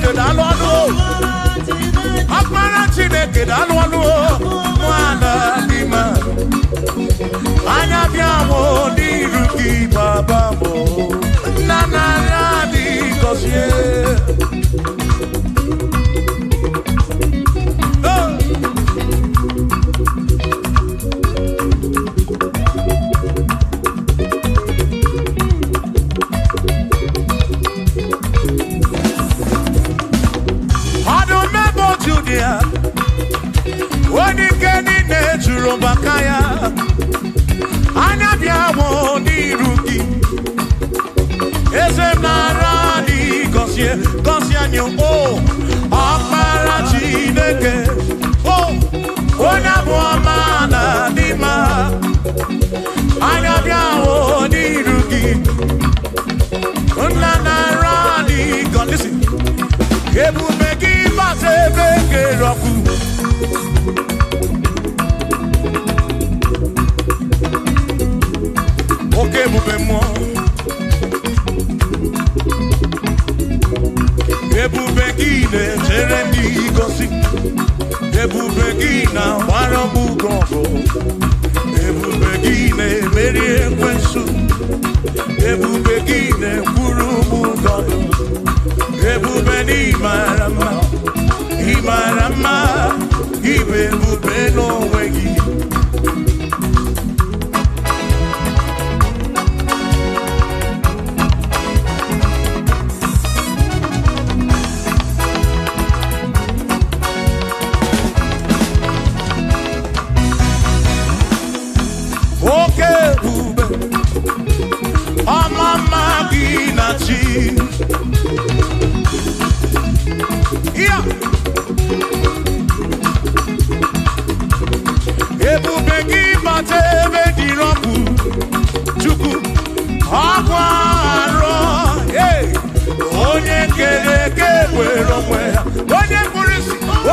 Chineke daalụ ọnụ o. Ọkpara Chineke daalụ ọnụ o. Nwana dị mma. Anya bịa mụ n'iru gị baba mụ. Nna nara dị gọzie. Oh! Ọdụm ebo Judia, onye ike niile juru maka ya. Anya bịa mụ n'iru gị. Eze m nara dị gọzie, gọzie anyị o. Ọkpara Chineke, o, onye abụ ọma na dị mma. Anya bịa mụ n'iru gị. Nna nara dị gọzie. Listen. Ebube gị bata ebe kere ọkụ. Oke ebube mmụọ. Ebube gị na-echere ndị gosi. Ebube gị na-agbara m ugo ọgụ. Ebube gị na-emeri ekwensu. Ebube gị na-ekwuru m ụgọ. Ebube na ịmara mma, ịmara mma, ịbụ ebube n'onwe gị. Oke ebube, ọma mma gị na chi. Ya. Ebube gị bata ebe dịrị ọkụ, Chukwu, ọkwa arọ, hey! Onye kere eke were onwe ya,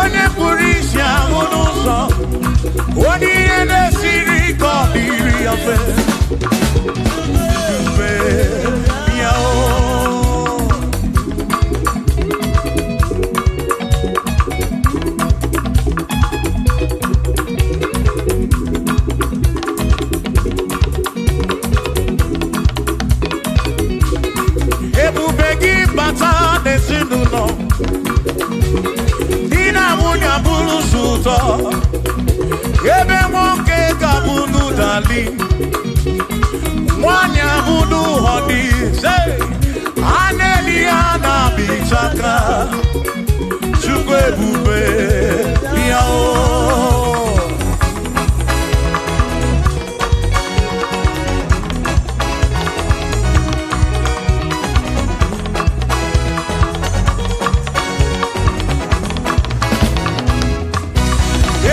onye kpụrụ isi ahụ n'ụzọ, onye ihe na-esiri ka ọ dịrị ya mfe. Ebube ya o. Ebube gị bata n'ezinụlọ, di na nwunye abụrụ ụzọ ụtọ, ebe nwoke ga-abụ n'ụdali, nwanyị abụ n'ụhọdị, a na-eli ya na-abịchaka, Chukwu ebube bịa o.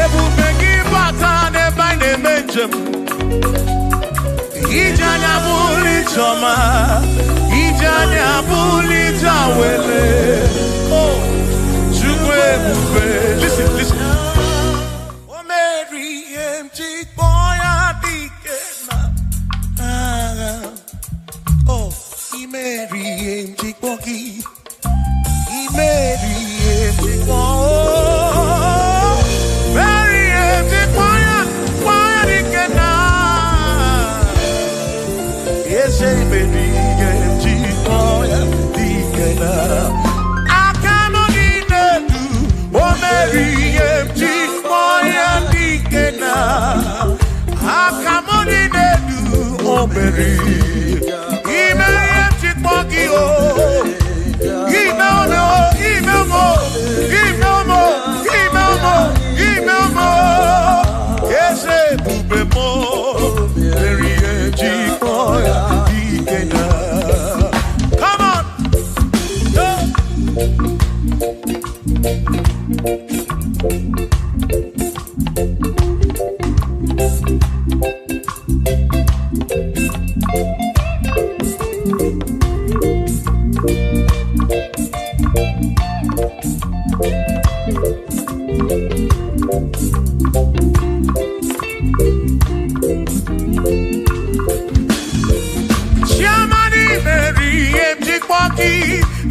Ebube gị bata n'ebe anyị na-eme njem, ije anya bụrụ ije ọma, ije anya bụrụ ije awele. Oh, Chukwu ebube. Listen, listen. O meri ihe m ji kpọọ ya dike na agha. Oh, i meri ihe m ji kpọọ gị. I meri ihe m ji kpọọ. Meri ihe m ji kpọọ ya dike na Eze meri ihe m ji kpọọ ya dike na aka nọ n'elu, o meri ihe m ji kpọọ ya dike na aka m dị n'elu, o meri ime ihe m ji kpọọ gị o. Ime ome o, ime ome o, ime ome o, ime ome o, ime ome o. Eze ebube m o, meri ihe m ji kpọọ ya dike na. Come on! Go! Chiamani meri ihe m ji kpọọ gị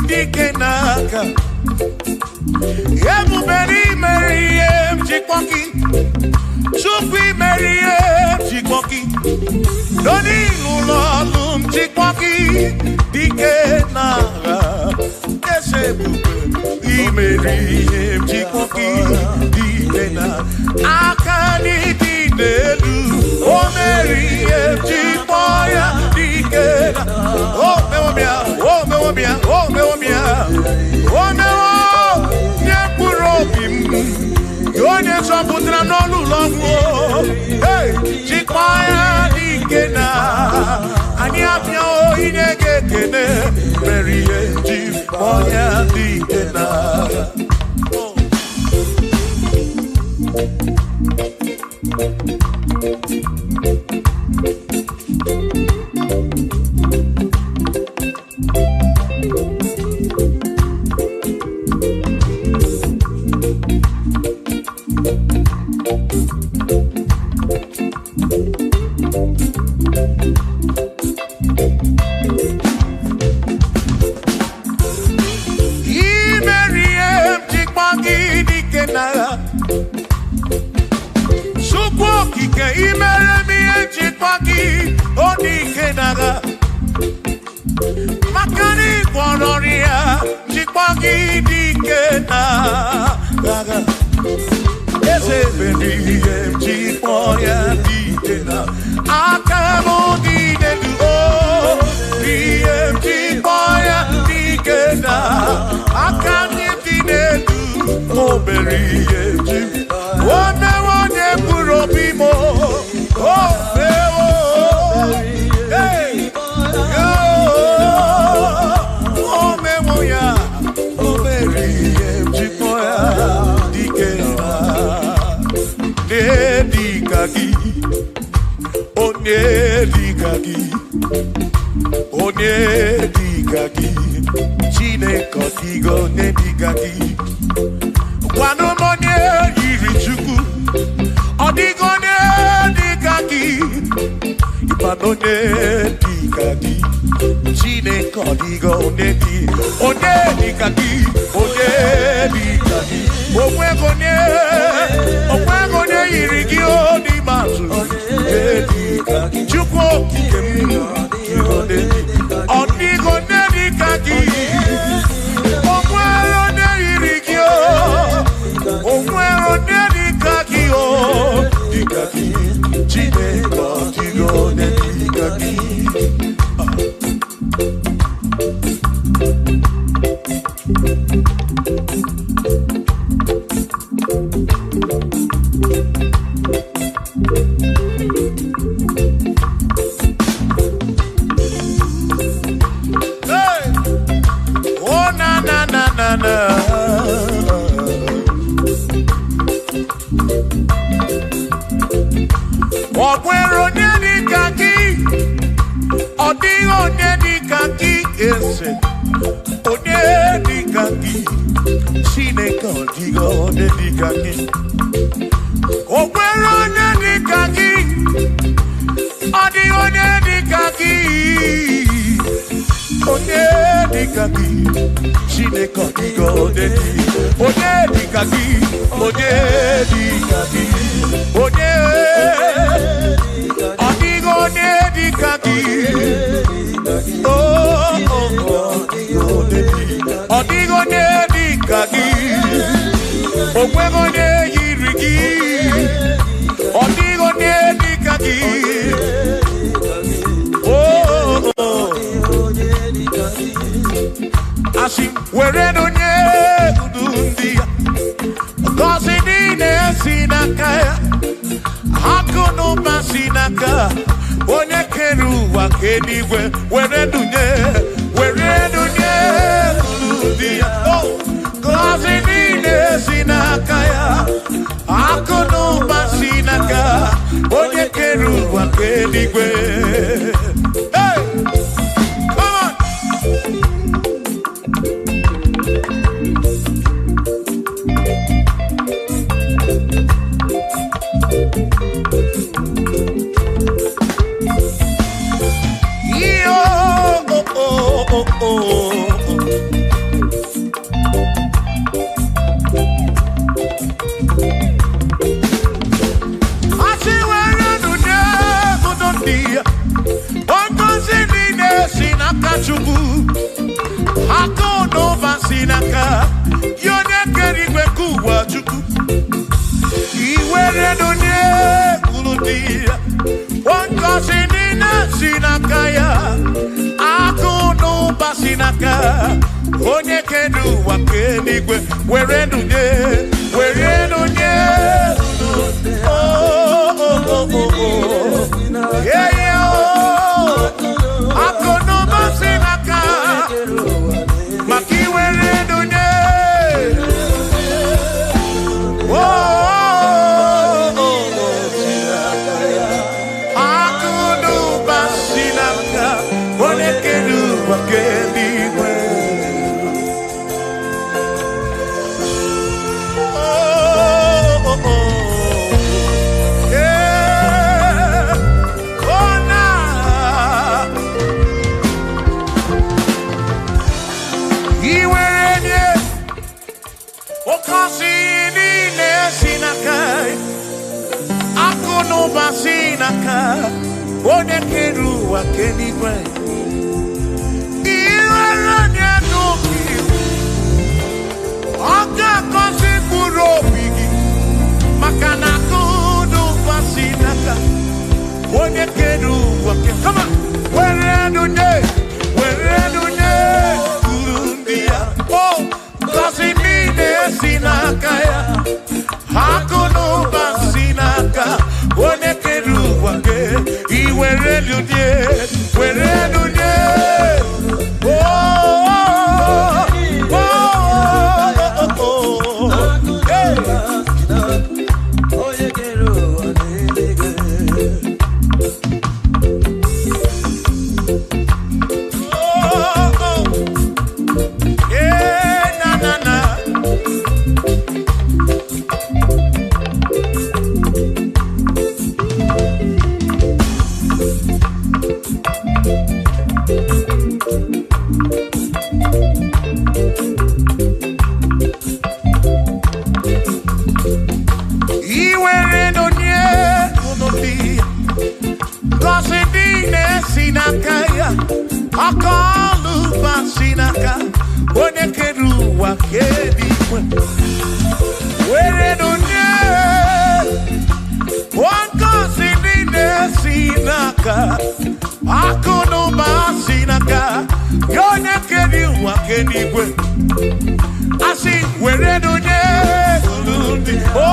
dike n'aka. Ebube n'imere ihe m ji kpọ gị. Chukwu imere ihe m ji kpọ gị. N'onye ụlọ ọrụ m ji kpọ gị. Dike n'agha. Eze ebube imere ihe m ji kpọ gị. Dike na aka n'ịdị n'elu. O mere ihe m ji kpọ ya. Dike na o mewo m ya, o mewo m ya, o mewo m ya. O mewo nye mkpụrụ obi m. Onye zọpụtara n'ọnụ ụlọ ọgwụ. Hey, jikwa ya dike na anyị abịa inye gị ekele mere ihe ji kpọọ ya dike na. Imere ihe m ji kpọọ gị dike na Chukwu okike imere m ihe m ji kpọọ gị o dike n'agha. Maka na ị gwọrọ ọrịa ji kpọọ gị dike n'agha. Eze mere ihe m ji kpọọ ya dike na aka m dị n'elu o ihe m ji kpọọ ya dike na aka m dị n'elu o mere ihe m ji o mewo onye mkpụrụ obi m o mewo. Hey! Yo! O mewo ya o mere ihe m ji kpọọ ya dike na onye dịka gị, onye dịka gị, onye dịka gị, Chineke ọ dịghị onye dịka gị. Gwanụ m onye yiri Chukwu, ọ dịghị onye dịka gị, ịmanụ onye dịka gị, Chineke ọ dịghị onye dị, onye dịka gị, onye dịka gị, onweghị onye, onweghị onye yiri gị o n'ime atụ, onye dịka gị, Chukwu okike m, ọ dịghị onye dịka gị, o nwere onye yiri gị o, o nwere onye dịka gị o, dịka gị, Chineke ọ dịghị onye dịka gị. Hey! Oh na na na na na. Ọ nwere onye dịka gị, ọ dịghị onye dịka gị eze, onye dịka gị, Chineke ọ dịghị onye dịka gị. O nwere onye dịka gị, ọ dịghị onye dịka gị, onye dịka gị, Chineke ọ dịghị onye dị, onye dịka gị, onye dịka gị, onye ọ dịghị onye dịka gị. Oh, oh, oh, ọ dịghị onye dịka gị, o nweghị onye yiri gị, ọ dịghị onye dịka gị. Oh, oh, oh. Asị were onye udu ndị ya, ngọzi niile si n'aka ya, akụ na ụba si n'aka onye kere ụwa ka eluigwe, were dunye, were dunye unu ndị ya. Oh, ngọzi niile si n'aka ya, akụ na ụba si n'aka onye kere ụwa ka eluigwe. Hey! Come on! Yo, oh, oh, oh, oh. Chukwu. Iwere nụ nye unu dị ya. Ngọzi niile si n'aka ya. Akụ na ụba si n'aka onye kere ụwa kee n'igwe. Were nụ nye, were nụ nye. Oh, oh, oh, oh, oh. Yeah, yeah, oh. Akụ na ụba si n'aka maka iwere nụ nye. Oh, oh, oh, oh. Akụ na ụba si n'aka onye kere ụwa kee n'igwe. Oh, oh, oh. Yeah. Oh, nah. Iwere nye oke osi niile si n'aka ya. Akụ na ụba si n'aka onye kere ụwa kee n'igwe. Iwere nye n'obi, ọ ga-agọzi mkpụrụ obi gị maka na akụ na ụba si n'aka onye kere ụwa kee. Come on. Were nụ nye, were nụ nye uru ndị ya. Oh, ngọzi niile si n'aka ya. Akụ na ụba si n'aka onye kere ụwa kee. Iwere nụ nye, were nụ nye. Oh, oh, oh, oh, oh. Hey. Onye kere ụwa n'eluigwe. Oh, oh. Yeah, na, na, na. Iwere nụ nye unu dị ngọzi niile si n'aka ya. Aka ọlụ ụba si n'aka onye kere ụwa kee n'igwe. Were nụ nye ngọzi niile si n'aka akụ na ụba si n'aka ya onye kere ụwa kee n'igwe. Asị were nụ nye unu ndị o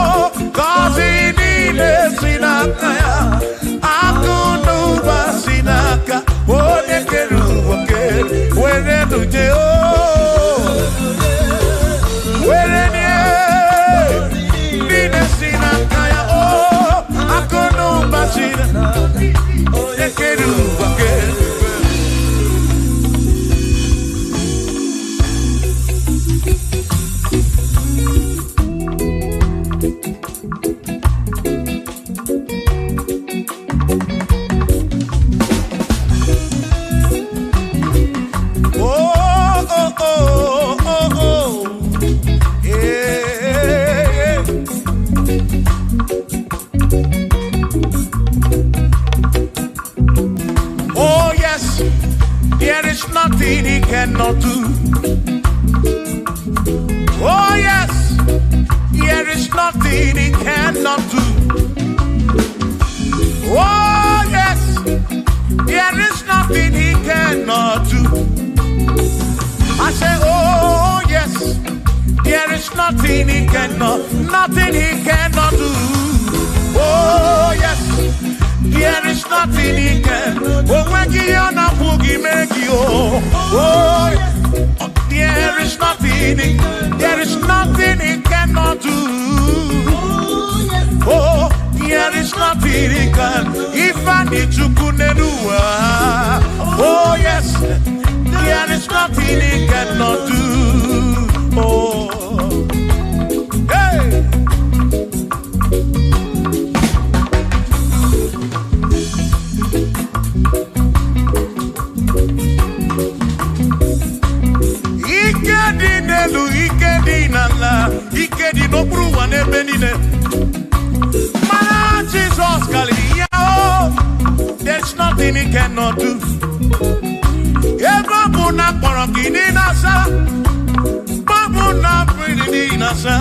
ngọzi niile si n'aka ya. Akụ na ụba si n'aka onye kere ụwa kee. Were nụ nye o were nye niile si n'aka ya o akụ na ụba si n'aka onye kere ụwa kee. Oh, oh, oh, oh, oh. Yeah. Oh, yes, there is nothing he cannot do. Oh, yes, there is nothing he cannot do. Oh, yes, there is nothing he cannot do. I say, oh, yes, there is nothing he cannot, nothing he cannot do. Oh, yes, there is nothing he can. Oh, when he on a boogie, make you. Oh, there is nothing, there is nothing he cannot do. Oh, there is nothing he can. If I need to kunenua. Oh, yes, there is nothing he cannot do. Oh, hey. Ike dị n'elu, ike dị n'ala, ike dị n'okpuru ụwa n'ebe niile. Mana Jizọs karịrị ya o. There's nothing he cannot do. Ebe ọ bụ na akpọrọ gị n'ịnasa, ọ bụ na mmiri n'ịnasa,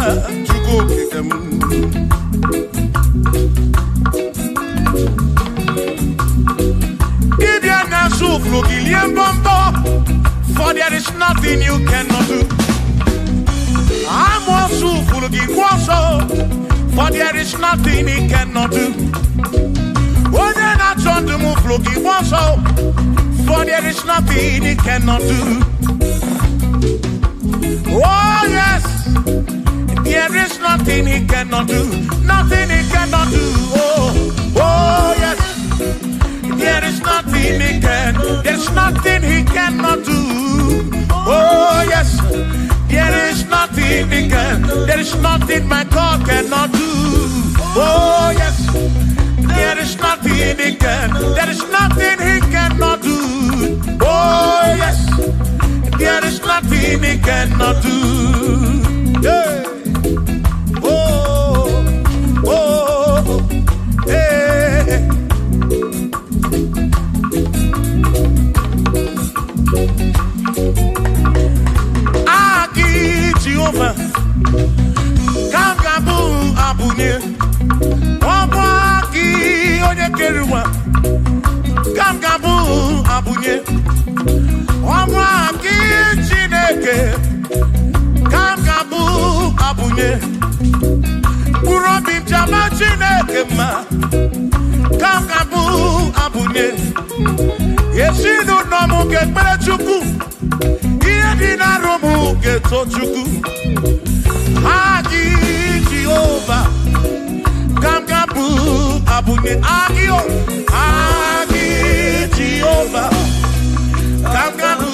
Chukwu Chukwu okike m. Dibịa na-asụ ụfụrụ gị lie mbọmbọ, for there is nothing you cannot do. Amụọsụ ụfụrụ gị kwụ ọsọ, for there is nothing he cannot do. Onye na-achọ ndụ m ụfụrụ gị kwụ ọsọ, for there is nothing he cannot do. Oh yes, there is nothing he cannot do. Nothing he cannot do. Oh, oh yes, there is nothing he can. There's nothing he cannot do. Oh yes, there is nothing he can. There is nothing my God cannot do. Oh yes, there is nothing he can. There is nothing he cannot do. Oh yes, there is nothing he cannot do. Yeah. Oh, oh, hey. Aki Jehovah, ka m ga-abụ abụnye. Ọ bụ aki onye kere ụwa, ka m ga-abụ abụnye. Ọ bụ aki Chineke, ka m ga-abụ abụnye. Mkpụrụ obi m ji ama Chineke mma, ka m ga-abụ abụnye. Ezinụlọ m ga-ekpere Chukwu, ihe dị n'arụ m ga-eto Chukwu. Aki Jehova, ka m ga-abụ abụnye. Aki o, aki Jehova, ka m ga-abụ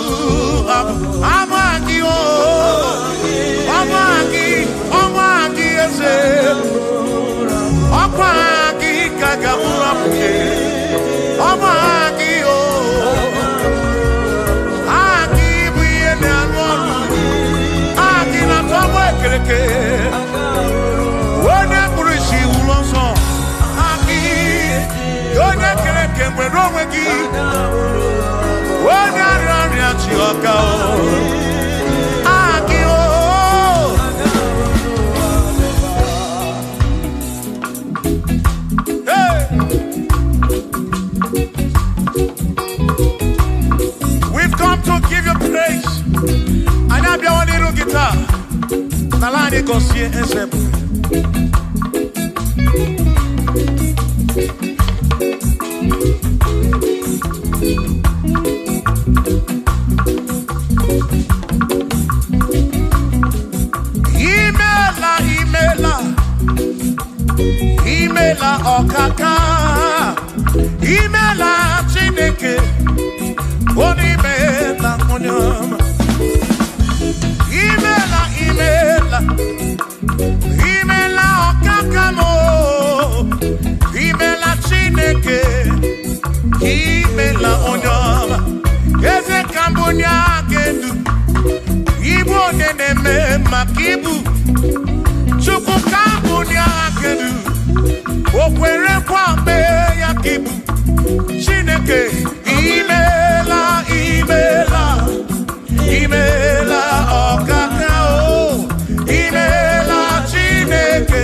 abụ. Abụ aki o, ọbụ aki, ọbụ aki eze. Ọkwa aki ka ga-abụ abụnye. Ọbụ aki o, aki bụ ihe na-arụ ọrụ. Aki na-atọ mụ ekereke. Onye kpụrụ isi wụrụ ọsọ. Aki, onye kere eke nwere onwe gị. Onye arịa ọrịa chi ọka o. Aki o. Hey! We've come to give you praise. Anyị abịawa n'iru gị taa. N'ala anyị gọzie eze bụ. Imela, imela, imela ọkaka. Imela Chineke, onye imela onye ọma. Imela, imela, imela ọkaka m o. Imela Chineke, imela onye ọma. Eze ka mbụ onye aka edu, ibu onye na-eme maka ibu. Chukwu ka mbụ onye aka edu, o kwere nkwa mee ya ka ibu. Chineke, imela, imela, imela ọkaka o. Imela Chineke,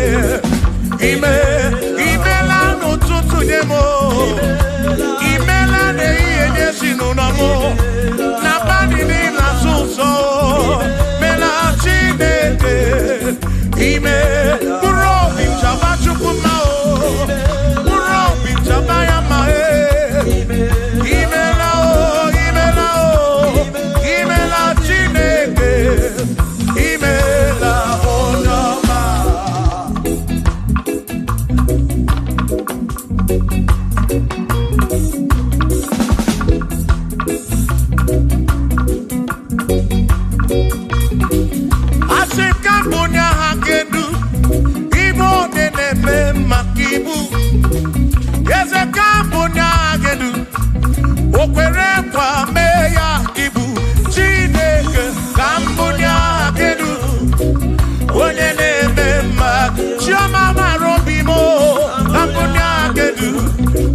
ime, imela n'ụtụtụ nye m o. Imela n'ehihie nye ezinụlọ m o. N'abalị niile asụ ụzọ o. Mela Chineke, ime, mkpụrụ obi m chaba Chukwu mma o. Mkpụrụ obi m chaba ya mma e. Imela o, imela o, imela Chineke, imela onye ọma. Asị m ka m bụ onye agha kedu, ibu onye na-eme maka ibu. Eze ka m bụ onye agha kedu, o kwere nkwa mee ya ibu. Chineke ka m bụ onye agha kedu, onye na-eme mma. Chioma mara obi m o, ka m bụ onye agha kedu,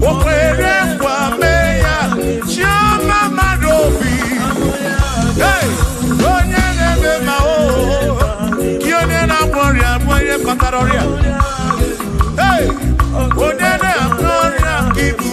o kwere nkwa mee ya. Chioma mara obi. Hey! Onye na-eme mma o, gị onye na kpatara ọrịa. Hey! Onye na-agwọ ọrịa ka ị bụ.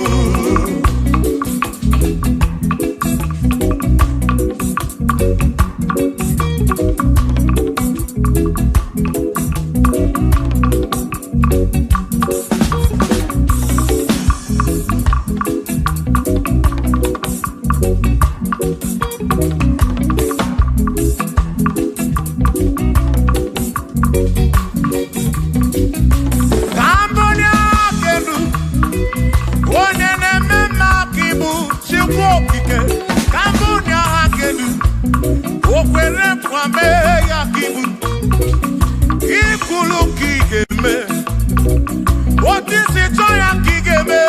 Ka m onye aka elu, onye na-eme mma ka ị bụ Chukwu okike. Ka m onye aka elu, o kwere nkwa mee ya ka ị bụ. Ikwulu ka ị ga-eme, otu isi chọọ ya ka ị ga-eme.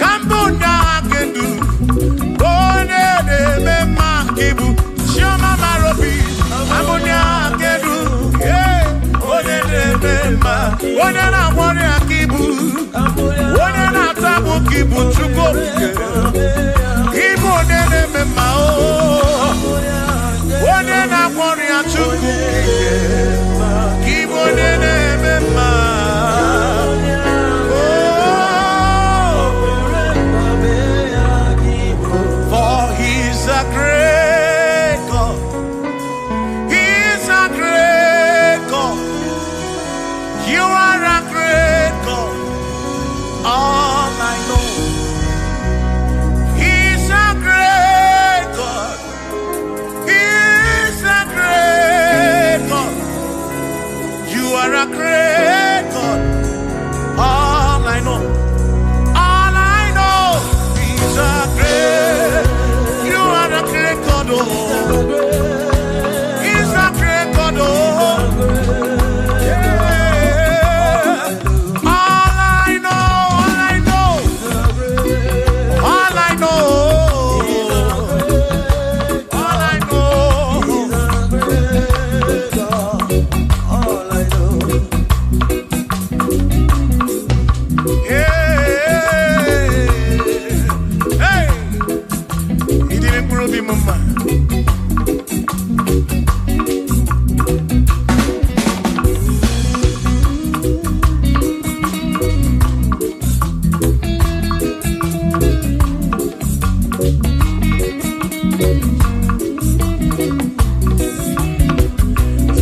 Ka m bụ onye aka elu, onye na-eme mma ka ị bụ Chioma mara obi. Ka m onye aka elu, yeah, onye na-eme mma, onye na-agwọ ọrịa ka ị bụ, onye na-ata agbụ ka ị bụ Chukwu okike. Ị bụ onye na-eme mma, o onye na-agwọ ọrịa Chukwu okike. Ka ị bụ onye na-eme mma. Oh, for he's a great God. He's a great God. You are a great God. All I know. He's a great God. He's a great God. You are a great God. All I know. All I know. He's a great. You are a great God. Oh. He's a great God. Oh. Yeah. All I know. All I know. All I know. All I know. All I know. Yeah. Hey. Ịdịrị mkpụrụ obi m mma.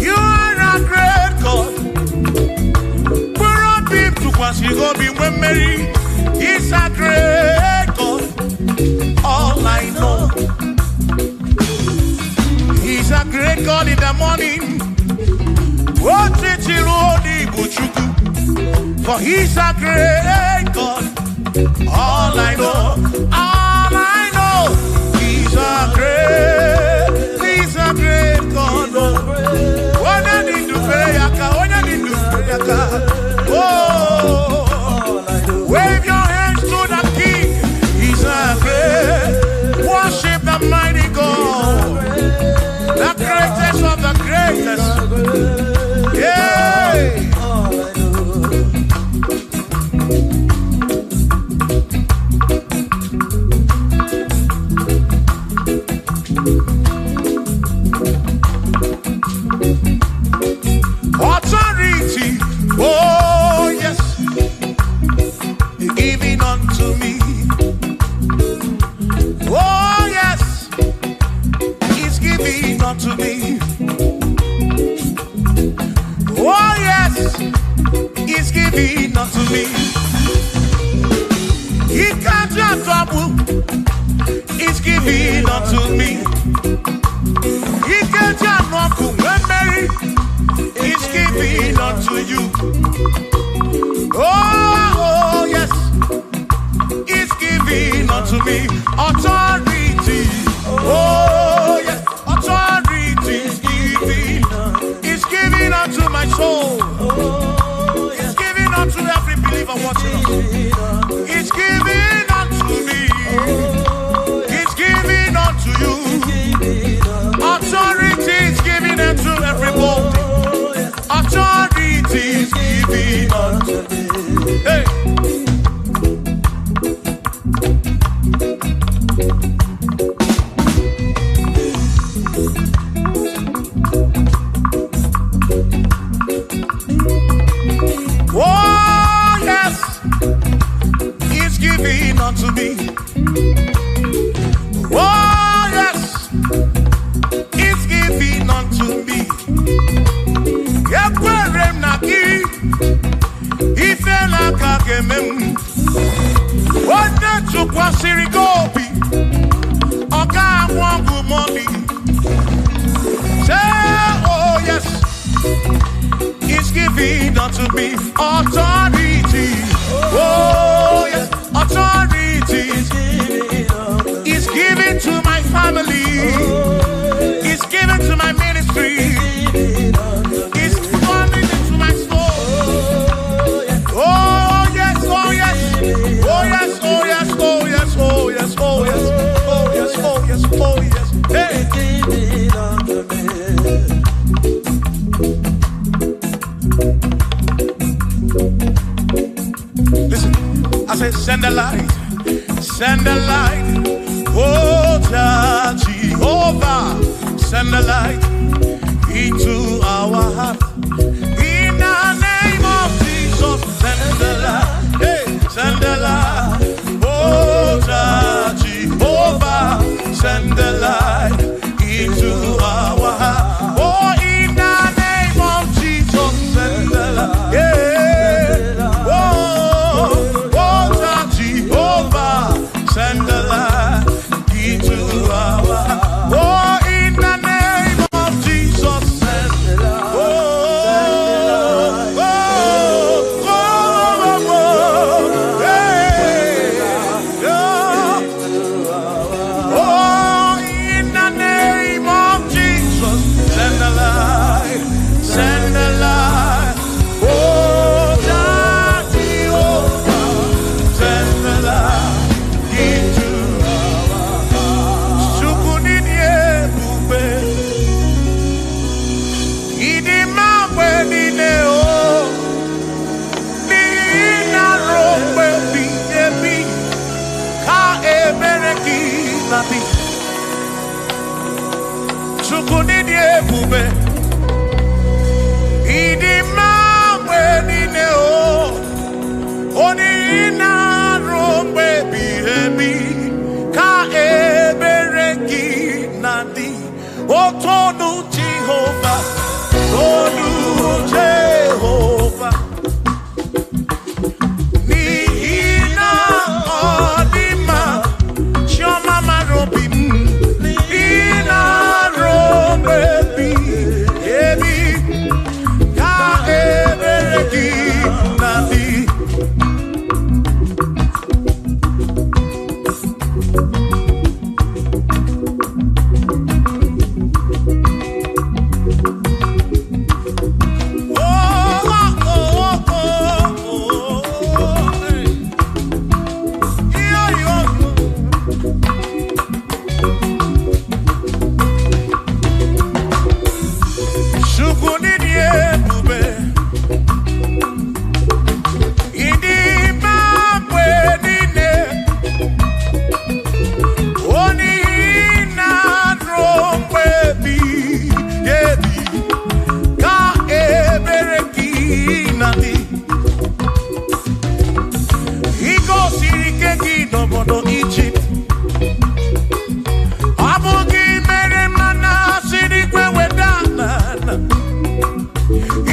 You are a great God. Mkpụrụ obi m tụkwasịrị gị obi nwee mmeri. He's a great God. All I know. He's a great God in the morning. Otiti ruo n'Igbo Chukwu. For he's a great God. All I know, all I know, he's a great God. Onye dị ndụ fere ya aka, onye dị ndụ fere ya aka. Oh, wave your hands to the King. He's a great, worship the mighty God, the greatest of the greatest. Yeah. All I know. Authority, oh yes, giving unto me. Oh yes, he's giving unto me. Oh yes, he's giving unto me. He can't just trouble. He's giving unto me. He can't just walk when Mary is giving unto you. Oh, yes, he's giving unto me authority. Oh, yes, authority is giving. He's giving unto my soul. He's giving unto every believer watching us. He's giving unto me. He's giving unto you. Authority is given unto everybody. Authority is given unto me. Hey. Tụkwasịrị gị obi, ọ ga-anwụ ọgwụ mọni. Say, oh yes, he's giving unto me authority. Oh yes, authority is given to my family. It's given to my ministry. It's coming into my soul. Oh yes, oh yes, oh yes, oh yes, oh yes, oh yes, oh yes, oh yes, oh yes, oh yes. Hey. Listen, I said, send the light, send the light. Oh, Jehovah, send the light into our heart. In the name of Jesus, send the light. Hey, send the light. Oh, Jehovah, send the light into our heart. Oh, in the name of Jesus, send the light. Yeah. Oh, oh, Jehovah, send the light into our heart. Oh, in the name of Jesus, send the light. Oh, oh, oh, oh, oh, hey, oh. Oh, in the name of Jesus, send the light, send the light. Oh, Jehovah, send the light into our heart. Chukwu n'ịdị ebube, ịdị mma mgbe niile, o. N'ihi na ruo mgbe ebighị ebi, ka ebere gị na-adị. Chukwu n'ịdị ebube, ịdị mma mgbe niile, o. Onye na-arụ mgbe ebighị ebi, ka ebere gị na-adị. Otonu Jehova, tonu Jehova, n'ihi na ọ dị mma, chiọma mara obi m. N'ihi na arụ mgbe ebighị ebi, ka ebere gị na-adị. Oh, oh, oh, oh, oh, hey. Yo, yo. Chukwu n'ịdị ebube, ịdị mma mgbe niile, onye na-arụ mgbe ebighị ebi, ka ebere gị na-adị. I gosiri ike gị n'obodo Ijipt, ọ bụ gị mere mana si n'igwe weda n'ala.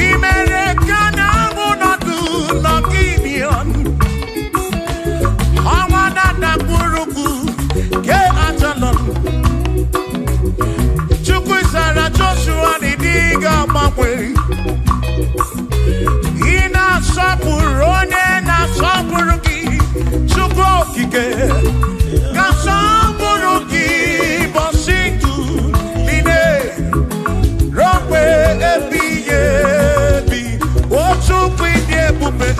I mere ka na-amụ nọdụ n'Gibion. Ọnwa na-adakpụrụkwu ke Ajalon. Chukwu zara Joshua na ịdị ga-agbanwe. Ị na-asọpụrụ onye na-asọpụrụ gị, Chukwu okike. Ka sọpụrụ gị bọsị ndụ niile, ruo mgbe ebighị ebi. O Chukwu ịdị ebube,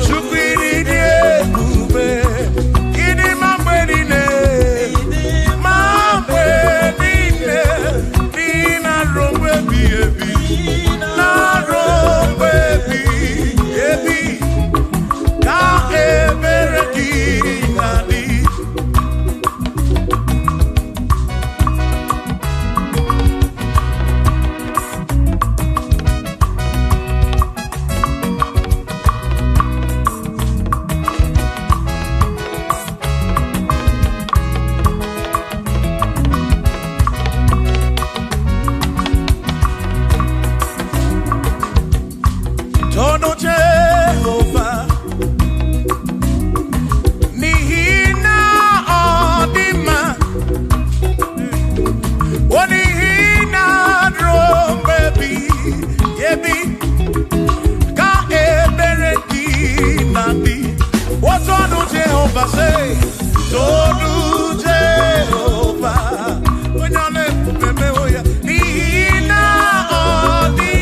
Chukwu ịdị ebube, ịdị mma mgbe niile, ma mgbe niile, n'ihi na ruo mgbe ebighị ebi. Jehovah, say, Tonu Jehovah. Onye ọ na-ebube ya, n'ihi na ọ dị,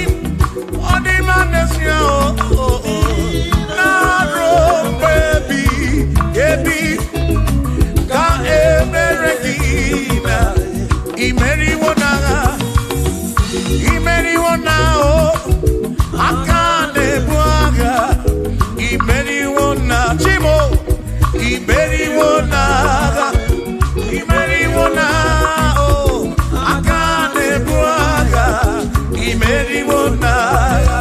ọ dị mma n'ezie, o, o, na-arụ mgbe ebighị ebi ka emere gị na imeriwo n'agha, imeriwo na o, aka na-ebu agha, imeriwo na chimo, imeriwo n'agha, imeriwo na o, aka na-ebu agha, imeriwo n'agha.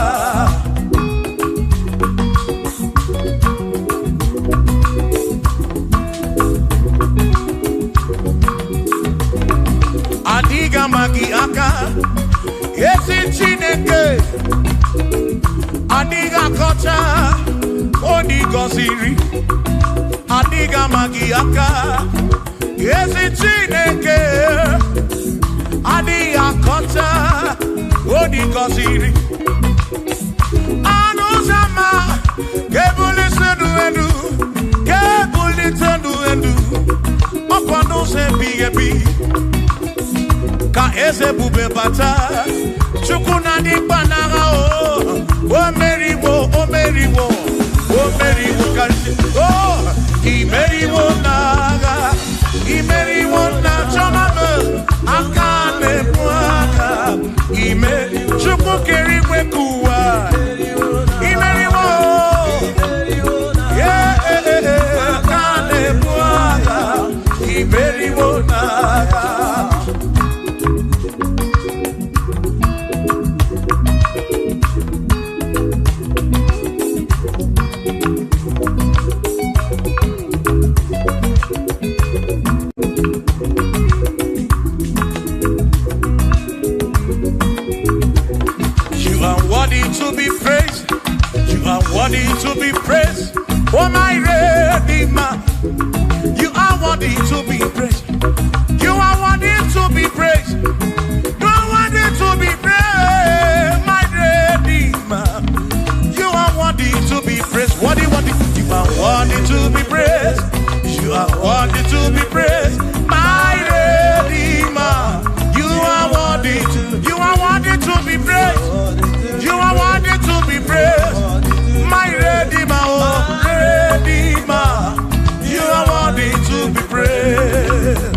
Adịghị ama gị aka, ezi Chineke, adịghị akọcha onye gọziri, adịghị ama gị aka, ezi Chineke, adịghị akọcha onye gọziri. Anụ ụzọ ama ga-ebulite ndụ elu, ga-ebulite ndụ elu, ọkwa n'ụzọ ebighị ebi ka eze ebube bata. Chukwu na dị mkpa n'agha, o o meriwo, o meriwo, o meriwo karịsịa, o imeriwo n'agha, imeriwo na chọma m, aka na-ebu aka, ime Chukwu kere igwe ka ụwa, imeriwo, yeah, aka na-ebu agha, imeriwo n'agha. You are worthy to be praised. You are worthy to be praised. Oh, my Redeemer. You are worthy to be praised. You are worthy to be praised. You are worthy to be praised, my Redeemer. You are worthy to be praised. Worthy, worthy. You are worthy to be praised. You are worthy to be praised, my Redeemer. You are worthy to. You are worthy to be praised. You are worthy to be praised, my Redeemer, oh Redeemer. You are worthy to be praised.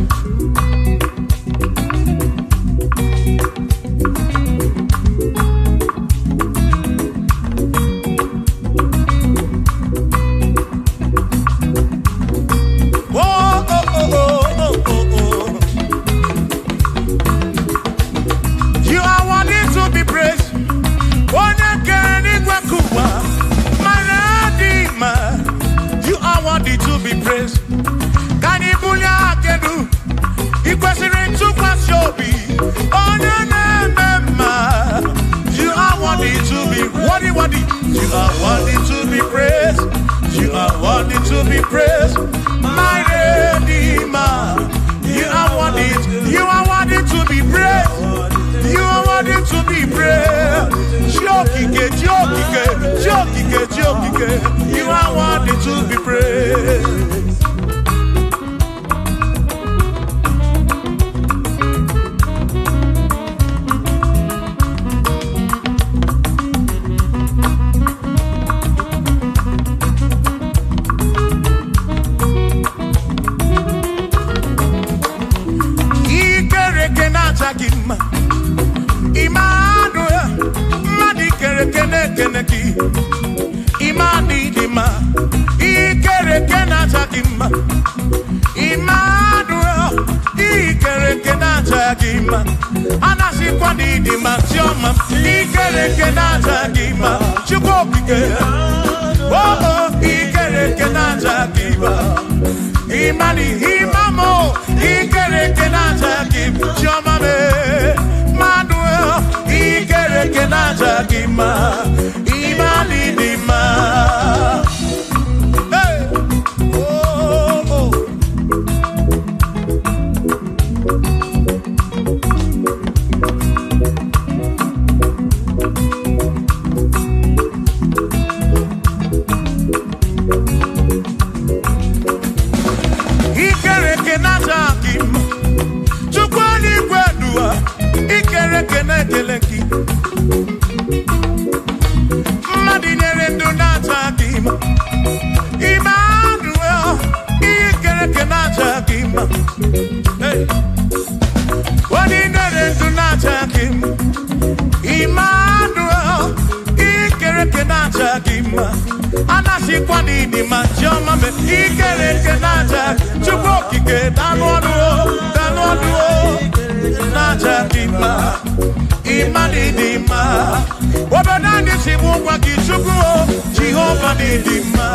Oh, oh, oh, oh, oh, oh, oh. You are worthy to be praised. Onye kere n'igwe ka ụwa, my Redeemer. You are worthy to be praised. Ka anyị bulie aka elu, ị kwesịrị ntụkwasị obi, onye na-eme mma. You are worthy to be worthy, worthy. You are worthy to be praised. You are worthy to be praised, my Redeemer. You are worthy. You are worthy to be praised. You are worthy to be praised. Chiokike, Chiokike, Chiokike, Chiokike. You are worthy to be praised. Ikereke na-acha gị mma. Emmanuel, mmadụ ikereke na-ekene gị. Imani dị mma. Ikereke na-acha gị mma. Emmanuel, ikereke na-acha gị mma. Anasịkwa na ịdị mma, Chiọma. Ikereke na-acha gị mma. Chukwu okike. Oh, oh, ikereke na-acha gị mma. Imani, imamo, ikereke na-acha gị mma. Chiọma me, Emmanuel, ikereke na-acha gị mma. Imani dị mma. Hey! Oh, oh. na-aja gị mma, anasikwa n'ịdị mma, chiọma me ikere eke na-aja, Chukwu okike danụ ọnụ o, danụ ọnụ o, na-aja gị mma, ịma n'ịdị mma. Obodo anyị si bụ ngwa gị Chukwu o, Jehova n'ịdị mma.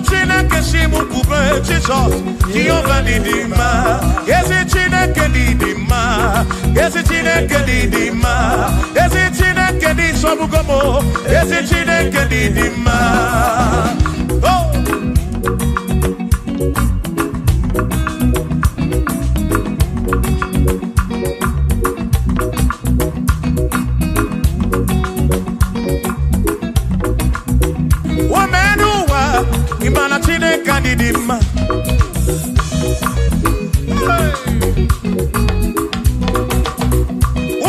Chineke si m kwube Jizọs, Jehova dị mma, ezi Chineke dị mma, ezi Chineke dị mma, ezi Chineke dị sọgbugo m, ezi Chineke dị mma. Oh! Imana Chineke dị mma.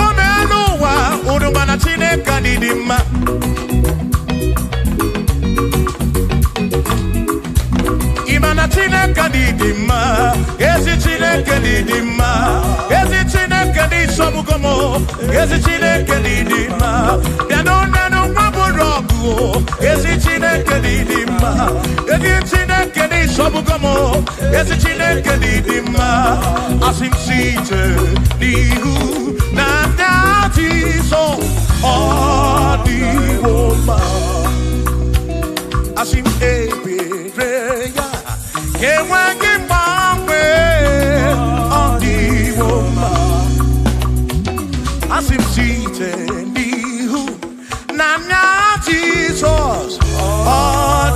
Ume n'ụwa, unu mana Chineke dị mma. Imana Chineke dị mma, ezi Chineke dị mma, ezi Chineke dị sọgbugo m, ezi Chineke dị mma. Bịa n'ụlọ nwa bụrụ ọgụ, ezi Chineke dị mma, ezi Chineke dị sọgbugo m, ezi Chineke dị mma. Asị m site n'ihu na ndị Jizọs ọ dịwo mma. Asị m ebere ya enweghị mgbanwe, ọ dịwo mma. Asị m site n'ihu na ndị Jizọs ọ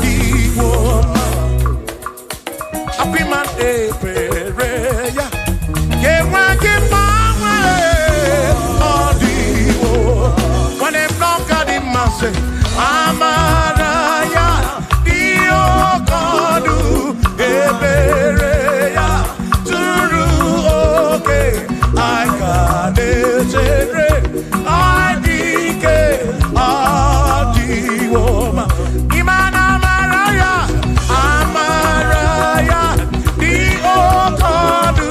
dịwo mma. Apịma ebere ya enweghị mgbanwe, ọ dịwo. Nwanne m n'ọka dị mma sị, amara ya dị oke ọnụ, ebere ya zuru oke, anyị ka na-echere, anyị dị ike, ọ dịwo mma. Ịma na amara ya, amara ya dị oke ọnụ,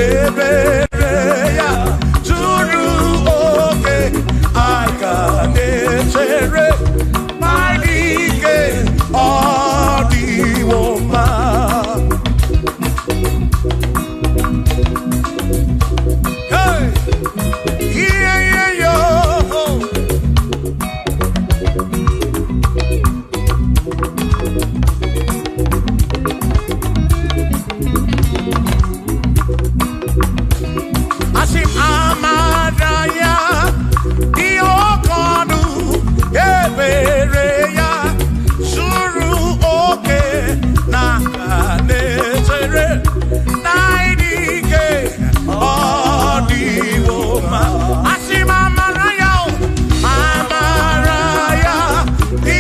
ebere ya zuru oke, anyị ka na-echere, anyị dị ike, ọ dịwo mma. Hey! Yeah, yeah, yo. Asị m amara ya dị oke ọnụ, ebere ya zuru oke, na na-echere, na ịdị ike, ọ dịwo mma. Asị m amara ya, amara ya dị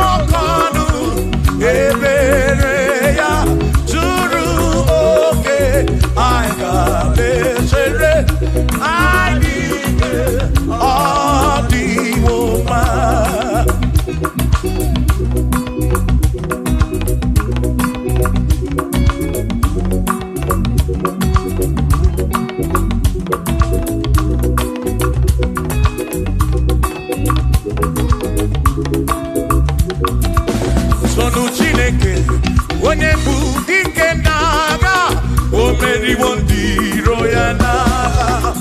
oke ọnụ, ebere ya zuru oke, anyị ga na-echere, anyị dị ike, ọ dịwo mma. Sonu Chineke, onye bụ dike n'agha, o meriwo ndị iro ya n'agha.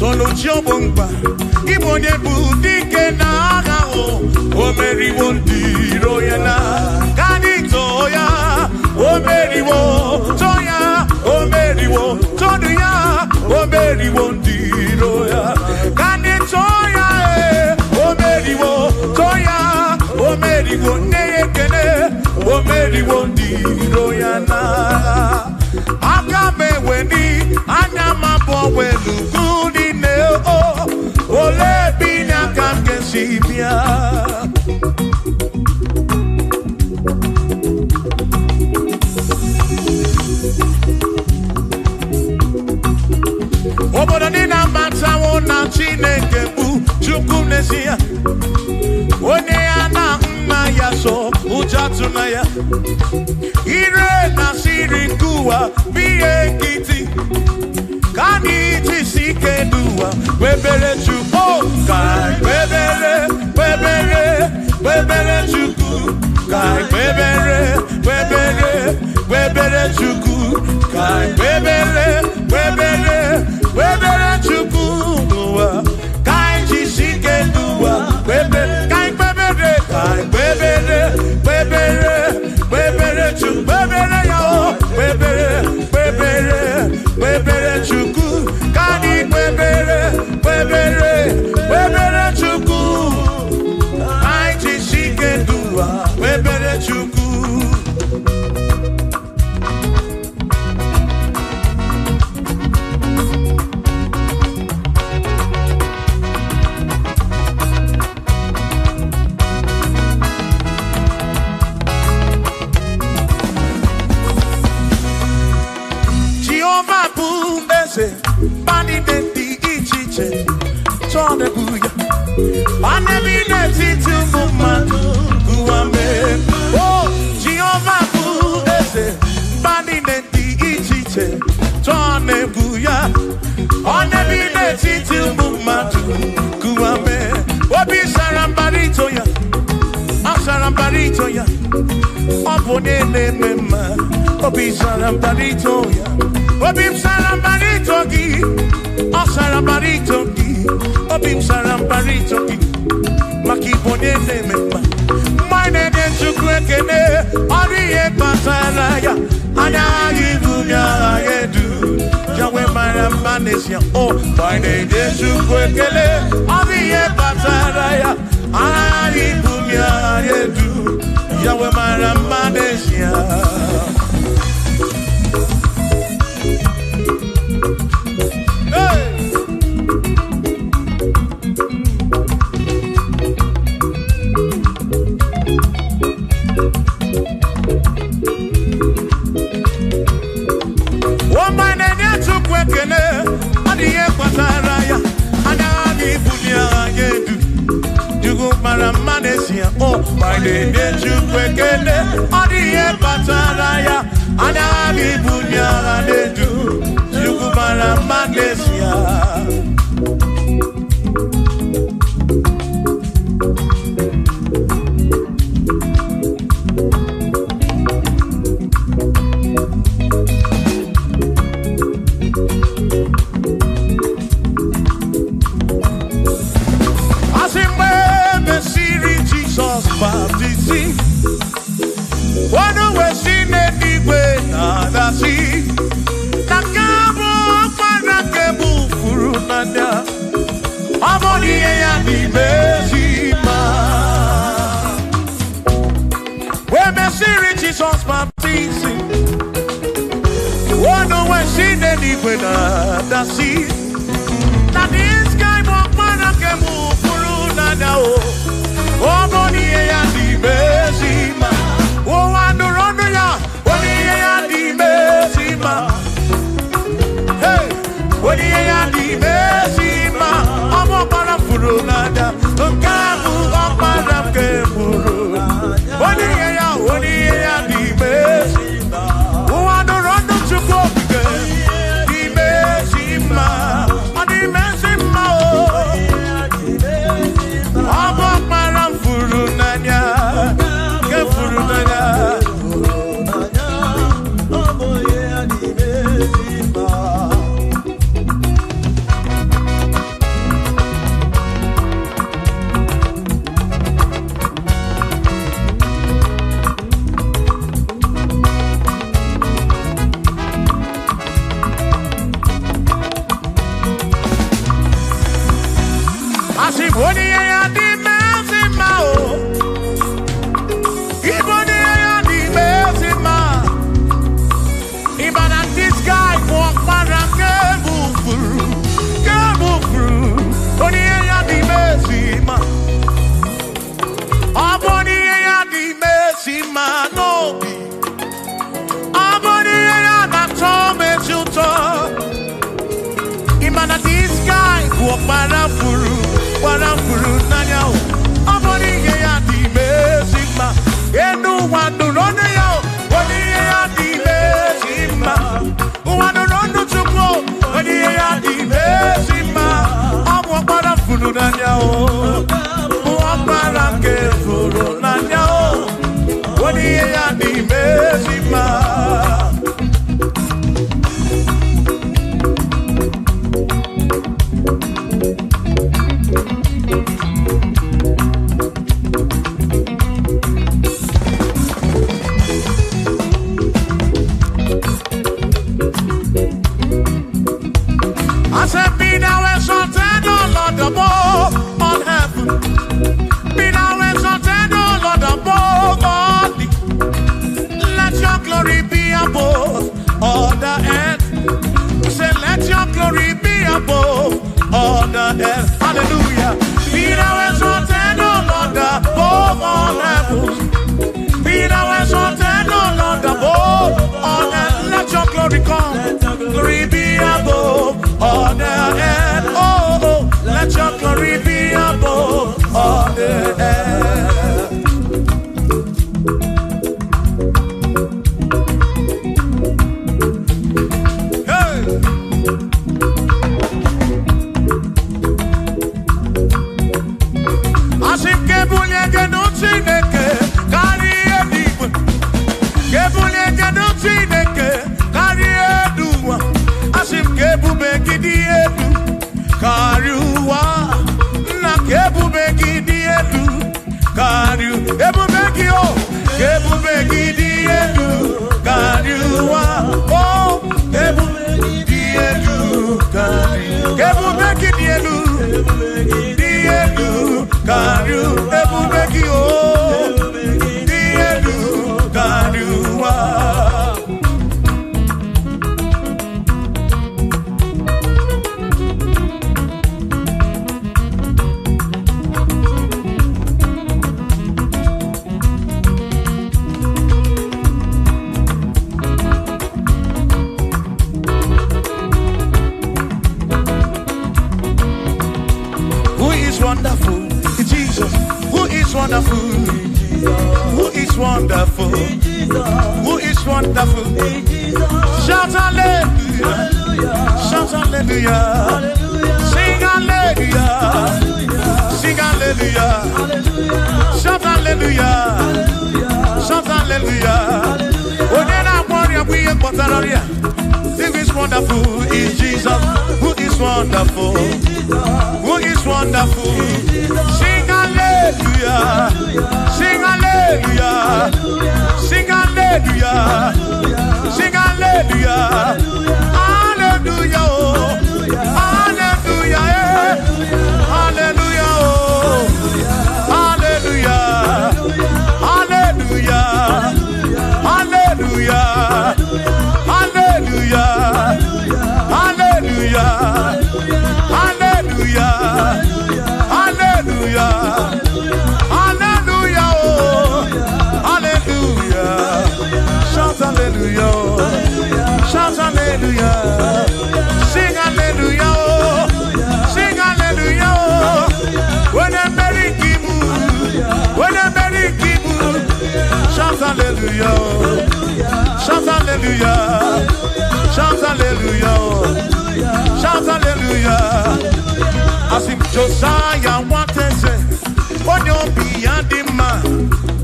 Sonu chi ọ bụ mkpa, ịbụ onye bụ dike n'agha, o meriwo ndị iro ya n'agha. Ka anyị too ya, o meriwo, too ya, o meriwo, tonu ya, o meriwo ndị iro ya. Ka anyị too ya, o meriwo, too ya, o meriwo, nne ya ekene, o meriwo ndị iro ya n'agha. Aka m eweni, anya m abụọ welu ugwu niile, o olee ebe inye aka m ga-esi bịa? atụna ya. Ire na siri nke ụwa bụ ihe nkịtị. Ka anyị jisi ike n'ụwa kwebere Chukwu. Ka anyị kwebere, kwebere, kwebere Chukwu. Ka anyị kwebere, kwebere, kwebere Chukwu. Ka anyị kwebere, kwebere, kwebere Chukwu n'ụwa. Ka anyị jisi ike n'ụwa kwebere. Ka anyị kwebere, ka anyị kwebere, kwebere, kwebere Chukwu. Kwebere ya o, kwebere, kwebere, kwebere Chukwu. Ka anyị kwebere, kwebere, kwebere Chukwu. Ka anyị jisi ike n'ụwa kwebere Chukwu. Jehova bụ eze, mba niile dị iche iche chọọ na-ebu ya. Ọ na-ebi n'etiti ụmụ mmadụ ụwa mee. O Jehova bụ eze, mba niile dị iche iche chọọ na-ebu ya. Ọ na-ebi n'etiti ụmụ mmadụ ụwa mee. Obi sara mbara ito ya, ọ sara mbara ito ya. Ọ bụ onye na-eme mma, obi sara mbara ito ya. Obi m sara mbara ito gị, ọ sara mbara ito gị. Obi m sara mbara ito gị, maka ịbụ onye na-eme mma. Mgbe anyị na-enye Chukwu ekele, ọ dị ihe kpatara ya. Anya anyị bụ agha ya edu, ya wee mara mma n'ezie. O, mgbe anyị na-enye Chukwu ekele, ọ dị ihe kpatara ya. Anya anyị bụ agha ya edu, ya wee mara mma n'ezie. Hey! Ụmụ na-enye Chukwu ekele, ọ dị ihe kpatara ya. Anya ha ga-ebuli agha ya edu. Chukwu mara mma n'ezie. O, ma na-enye Chukwu ekele, ọ dị ihe kpatara ya. Anya ha ga-ebuli agha na-edu. Chukwu mara mma n'ezie. Asị mgbe e mesịrị Jizọs baptizim, ọnụ wee si n'eluigwe na-adasị, na nke a bụ ọkpara nke bụ furu n'anya, ọ bụ na ihe ya n'ime ezi mma. Wee mesịrị Jizọs baptizim, ọnụ wee si n'eluigwe na-adasị, na this guy bụ ọkpara nke bụ furu n'anya o. Ọ bụ na ihe ya n'ime ezi mma. Ụwa nụrụ ọnụ ya, onye ihe ya n'ime ezi mma. Hey! Onye ihe ya n'ime ezi mma. Ọ bụ ọkpara m furu n'anya, nke a bụ ọkpara nke furu. Onye ihe ya, onye ihe ya n'ime ezi mma. Ụwa nụrụ ọnụ Chukwu okike, n'ime ezi mma. Ọ n'ime ezi mma o. Ọ bụ ọkpara m furu n'anya, nke furu n'anya. Asị m onye ihe ya dị ezi mma o. Ịbụ onye ihe ya dị ezi mma. Ịma na this guy bụ ọkpara nke bụ furu, nke bụ furu. Onye ihe ya dị ezi mma. Ọ bụ onye ihe ya dị ezi mma n'obi. Ọ bụ onye ihe ya na-atọ m ezi ụtọ. Ịma na this guy bụ ọkpara furu, gbara furu n'anya o. Ọ bụ n'ihe ya dị ime ezi mma. Enu Ụwa nụrụ ọnụ ya, onye ihe ya dị ezi mma. Ụwa nụrụ ọnụ Chukwu, onye ihe ya dị ezi mma. Ọ bụ ọkpara furu n'anya o, bụ ọkpara nke furu n'anya o, onye ihe ya dị ezi mma. I said, be thou exalted, O Lord, above all heaven. Be thou exalted, O Lord, above all the. Let your glory be above all the earth. Say, let your glory be above all the earth. Hallelujah. Be thou exalted, O Lord, above all heavens. Be thou exalted, O Lord, above all earth. Let your glory come. Glory be above all the earth. Oh, oh, let your glory be above all the earth. Hey! Asị m ka ebulie gị nụ Chineke karịa eluigwe. Ka ebulie gị nụ Chineke karịa elu ụwa. Asị m ka ebube gị dị elu karịa ụwa. Nna, ka ebube gị dị elu karịa ebube gị o. Ka ebube gị dị elu karịa ụwa. O, ka ebube gị dị elu karịa. Ka ebube gị dị elu. Dị elu karịa ebube gị o, dị elu karịa ụwa. Who is wonderful? Jesus. Who is wonderful? Who is wonderful? Who is wonderful? Shout hallelujah. Shout hallelujah. Sing hallelujah. Sing hallelujah. Shout hallelujah. Shout hallelujah. Onye na-agwọ ọrịa bụ ihe kpọtara ọrịa. Who is wonderful is Jesus. Who is wonderful? Who is wonderful? Sing hallelujah. Sing hallelujah. Sing hallelujah. Sing hallelujah. Hallelujah. Oh. Hallelujah. Eh. Hallelujah. Oh. Hallelujah. Hallelujah. Hallelujah. Hallelujah. Hallelujah. Hallelujah. Hallelujah. Hallelujah. Oh. Hallelujah. Shout hallelujah. Shout hallelujah. Sing hallelujah. Oh. Sing hallelujah. Oh. When I'm very kibu. When I'm very kibu. Shout hallelujah. Shout hallelujah. Shout hallelujah. Shout hallelujah. Asị m Josiah nwateze, onye obi ya dị mma,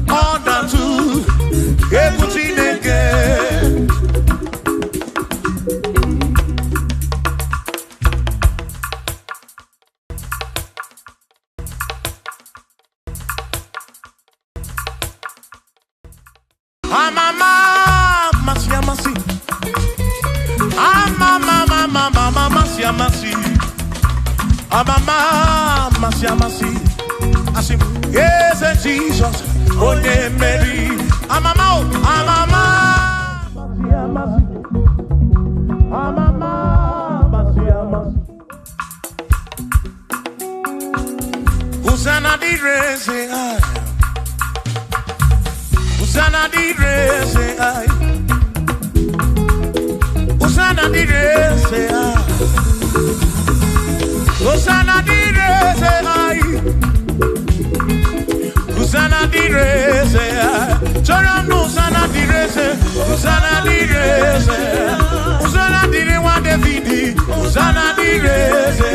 ọ na-atụ egwu Chineke. Amama amasị amasị. Amama amama amasị amasị. Amama amasị amasị. Asị m eze Jizọs onye mmeri. Amama o, amama amasị amasị. Amama amasị amasị. Hosanna dịrị eze anyị. Hosanna dịrị eze anyị. Hosanna dịrị eze anyị. Hosanna dịrị eze anyị. Hosanna dịrị eze. Chọrọ m na Hosanna dịrị eze. Hosanna dịrị eze. Hosanna dịrị nwa David. Hosanna dịrị eze.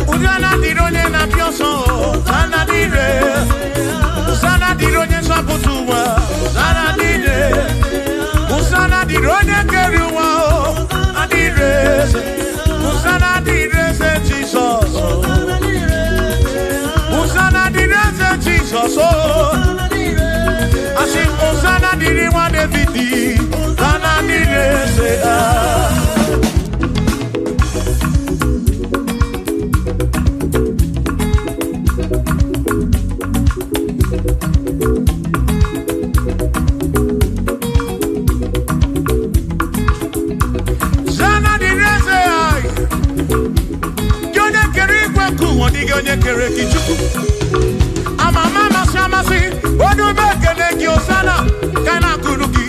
Hosanna dịrị onye na-abịa ọsọ. Hosanna dịrị. Hosanna dịrị onye nzọpụta ụwa. Hosanna dịrị. Hosanna dịrị onye kere ụwa. Hosanna dịrị eze. Hosanna dịrị eze Jizọs. Hosanna dịrị eze Jizọs. Asị Hosanna dịrị nwa David. Hosanna dịrị eze. Hosanna dịrị eze. Gị onye kere igwe nke ụwa, dịghị onye kere gị Chukwu. Amama amasị amasị, onye ume ekele gị Hosanna, ka a na-akụrụ gị.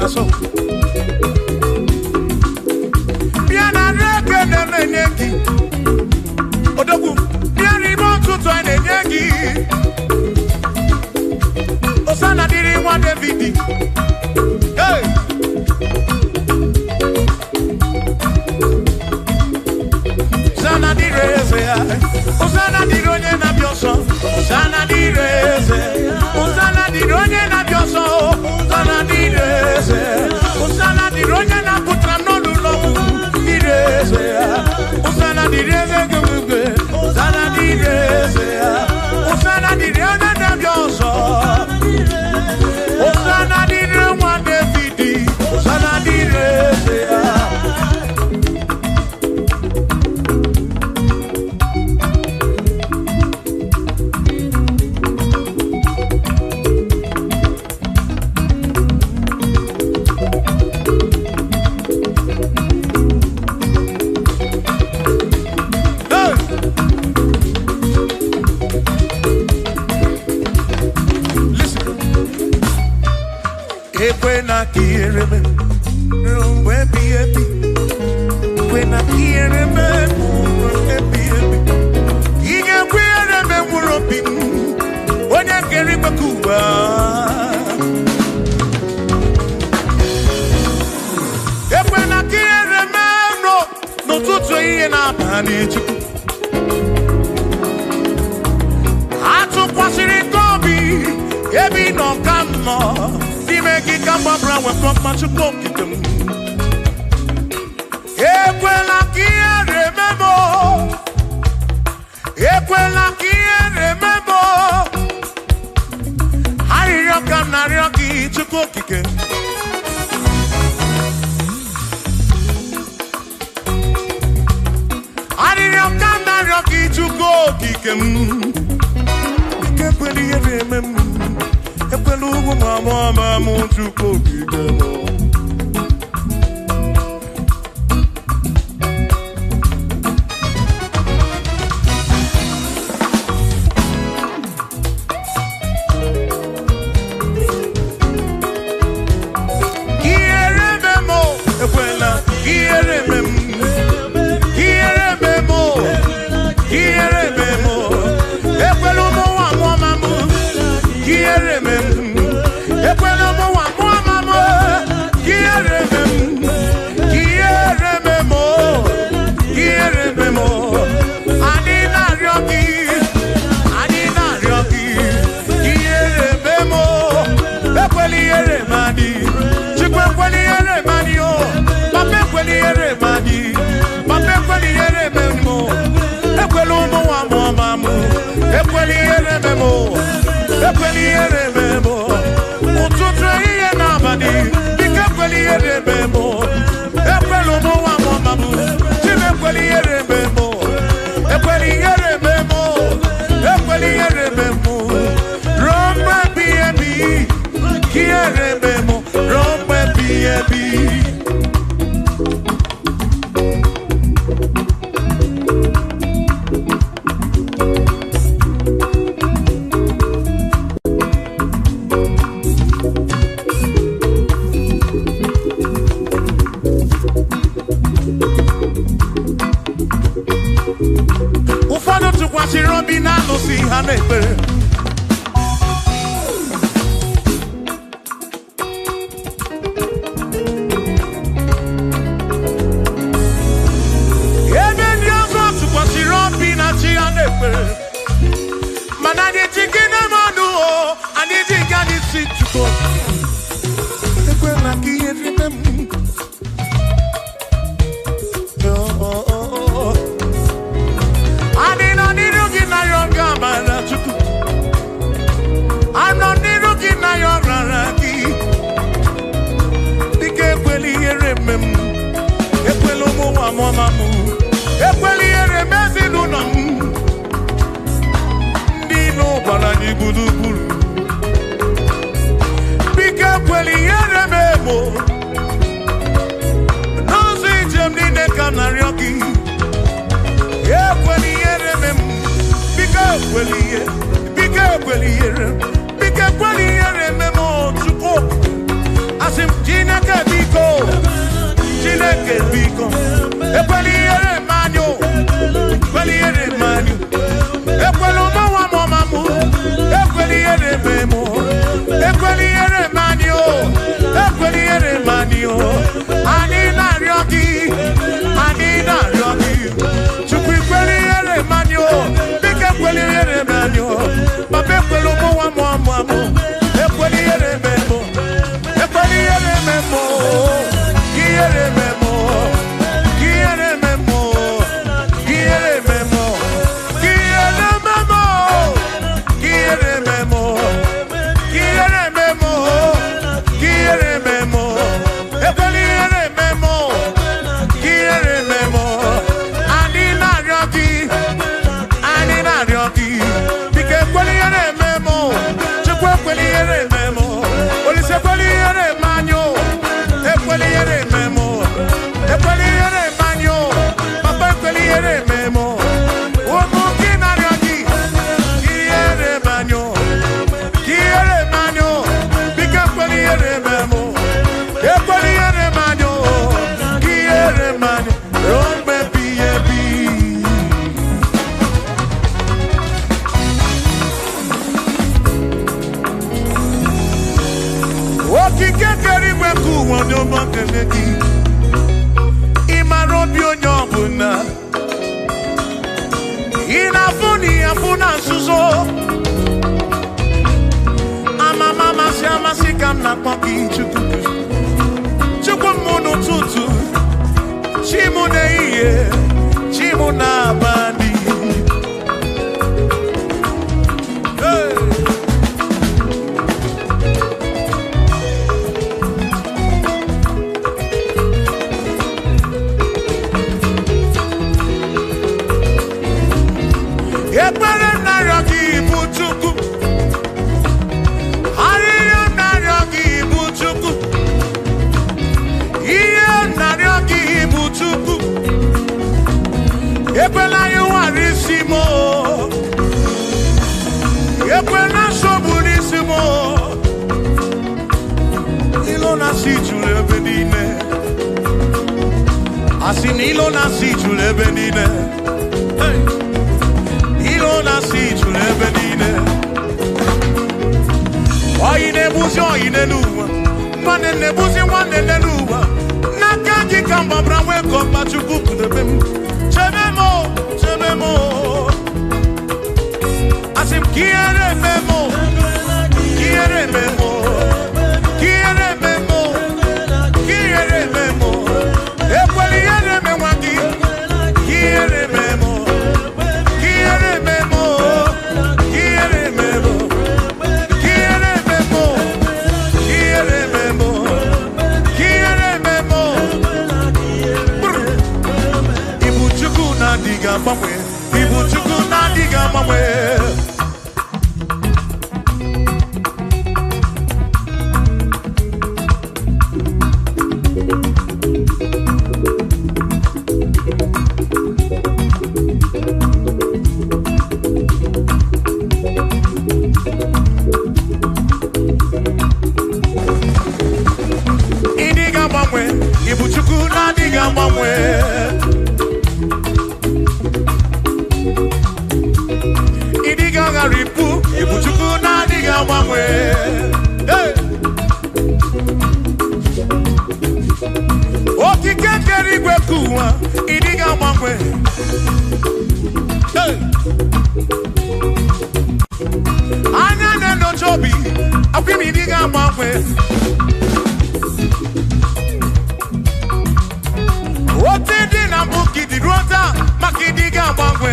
Asọ. Bịa na nri ekele na-enye gị. Odogwu, bịa n'ime ụtụtụ a na-enye gị. Hosanna dịrị nwa David. Hey! Hosanna dịrị eze ya. Hosanna dịrị onye na-abịa ọsọ. Hosanna dịrị eze. Hosanna dịrị onye na-abịa ọsọ. Hosanna dịrị eze. Hosanna dịrị onye na-apụtara m n'ụlọ ọgwụ. Dịrị eze ya. Hosanna dịrị eze gị. Hosanna dịrị eze ya. Hosanna dịrị onye na-abịa ọsọ. Hosanna dịrị nwa David. Hosanna dịrị eze ya. Hey! Listen. Ekwena ka ihere mee ruo mgbe ebighị ebi. Ekwena ka ihere mee ruo mgbe ebighị ebi. Ị ga-ekwe ihere mee mkpụrụ obi m, onye kere igwe ka ụwa. Ekwena ka ihere mee m n'ụtụtụ ehihie na abalị Chukwu. Atụkwasịrị gị obi ebe ị nọ ka m nọ n'ime gị ka m gbabara nwekọ mma Chukwu okike m. Ekwela ka ihere mee m o. Ekwela ka ihere mee m o. Arịrịọ ka m na-arịọ gị Chukwu okike. Arịrịọ ka m na-arịọ gị Chukwu okike m. Ike ekwela ihere eme m. Ekwela ugwu ma mụ ama m Chukwu okike m. Ihere eme m o, ekwela ihere eme m. Ihere eme m o, ihere eme m o. Ekwela ụmụ nwa mụọ ma m. Ihere eme m. Ekwela ụmụ nwa mụọ ma m. Ihere eme m. Ihere eme m o. Ihere eme m o. Anyị na-arịọ gị. Anyị na-arịọ gị. Ihere eme m o. Ekwela ihere eme anyị. Chukwu ekwela ihere eme anyị o. Papa ekwela ihere eme anyị. Papa ekwela ihere eme m o. Ekwela ụmụ nwa mụọ ma m. Ekwela ihere eme m o. Ekwela ihere eme m o. Ụtụtụ ehihie na abalị, biko ekwela ihere eme m o. Ekwela ụmụ nwa mụọ ma m. Chim ekwela ihere eme m o. Ekwela ihere eme m o. Ekwela ihere eme m o. Ruo mgbe ebighị ebi, ka ihere eme m o. Ruo mgbe ebighị ebi. Ụfọdụ tụkwasịrị obi na alụsị ha na-ekpere. Chukwu, ekwela ka ihere mee m. Adị nọ n'iru gị na ya ọ ga-amara Chukwu. Anọ n'iru gị na ya ọ rara gị. Dịka ekwela ihere eme m, ekwela ụmụ nwa mụọma m, ekwela ihere eme ezinụlọ m. Ndị ilo gbara anyị gburugburu. Biko ekwela ihere m emo. N'ụzọ ije m niile ka m na-arịọ gị. Ekwela ihere eme m. Biko ekwela ihe. Biko ekwela ihere. Biko ekwela ihere eme m o Chukwu. Asị m Chineke biko. Chineke biko. Ekwela ihere eme anyị o. Ekwela ihere eme anyị. Ekwela ụmụ nwa m ọma m. Ekwela ihere eme m o. Ekwela ihere eme anyị o. Ekwela ihere eme anyị o. Anyị na-arịọ gị. Anyị na-arịọ gị. Chukwu ekwela ihere eme anyị o. Biko ekwela ihere eme anyị o. Papa ekwela ụmụ nwa m ọma m. Ekwela ihere eme m o. Ekwela ihere eme m o. Ka ihere eme m o. Ka ihere eme m o. Ka ihere eme m o. Ka ihere eme m o. Ka ihere eme m o. Ka ihere eme m o. Ka ihere eme m o. Ekwela ihere eme m o. Ka ihere eme m o. Anyị na-arịọ gị. Anyị na-arịọ gị. Biko ekwela ihere eme m o. Chukwu ekwela ihere eme m o. Olise ekwela ihere eme anyị o. Ekwela ihere eme m o. Ekwela ihere eme anyị o. Papa ekwela ihere eme m o. Ụmụ gị na-arịọ gị. Ka ihere eme anyị o. Ka ihere eme anyị o. Biko ekwela ihere eme m o. Ekwela ihere eme anyị o. Ka ihere eme anyị ruo mgbe ebighị ebi. Okike kere igwe ka ụwa onye ọma kele gị. Ị mara obi onye ọbụla. Ị na-afụ na ị afụ na nzuzo. Amama amasị amasị ka m na-akpọ gị Chukwu. Chukwu m n'ụtụtụ, chi m n'ehihie, chi m n'abalị. Hey! Ekpere narịọ gị bụ Chukwu. Arịrịọ narịọ gị bụ Chukwu. Ihe narịọ gị bụ Chukwu. Ekwela ịwara isi m o. Ekwela nsogbu n'isi m o. Ilo na-asị juru ebe niile. Asị na ilo na-asị juru ebe niile. Hey! Ilo na-asị juru ebe niile. Oyi na-egbuzi oyi n'elu ụwa. Nwanne na-egbuzi nwanne n'elu ụwa. N'aka gị ka m gbabara nwee ka ọkpa Chukwu kpụdebe m. Chebe m o, chebe m o. Asị m ka ihere eme m o, ka ihere eme m o, ka ihere eme m o, ka ihere eme m o. Ekwela ihere eme nwa gị, ka ihere eme m o, ka ihere eme m o, ka ihere eme m o. Ka ihere eme m o, ka ihere eme m o, ka ihere eme m o. Brr. Ibu Chukwu na-adịghị agbanwe, Ibu Chukwu na-adịghị agbanwe. Ịdịghị agbanwe, Ibu Chukwu na-adịghị agbanwe. Ịdịghị aghara ibu, Ibu Chukwu na-adịghị agbanwe. Hey! Okike kere igwe ka ụwa, ịdịghị agbanwe. Hey! Anya na-enyocha obi, akwa m ịdị ga-agbanwe. Otu dị na mbụ ka ịdị ruo taa, maka ịdị ga-agbanwe.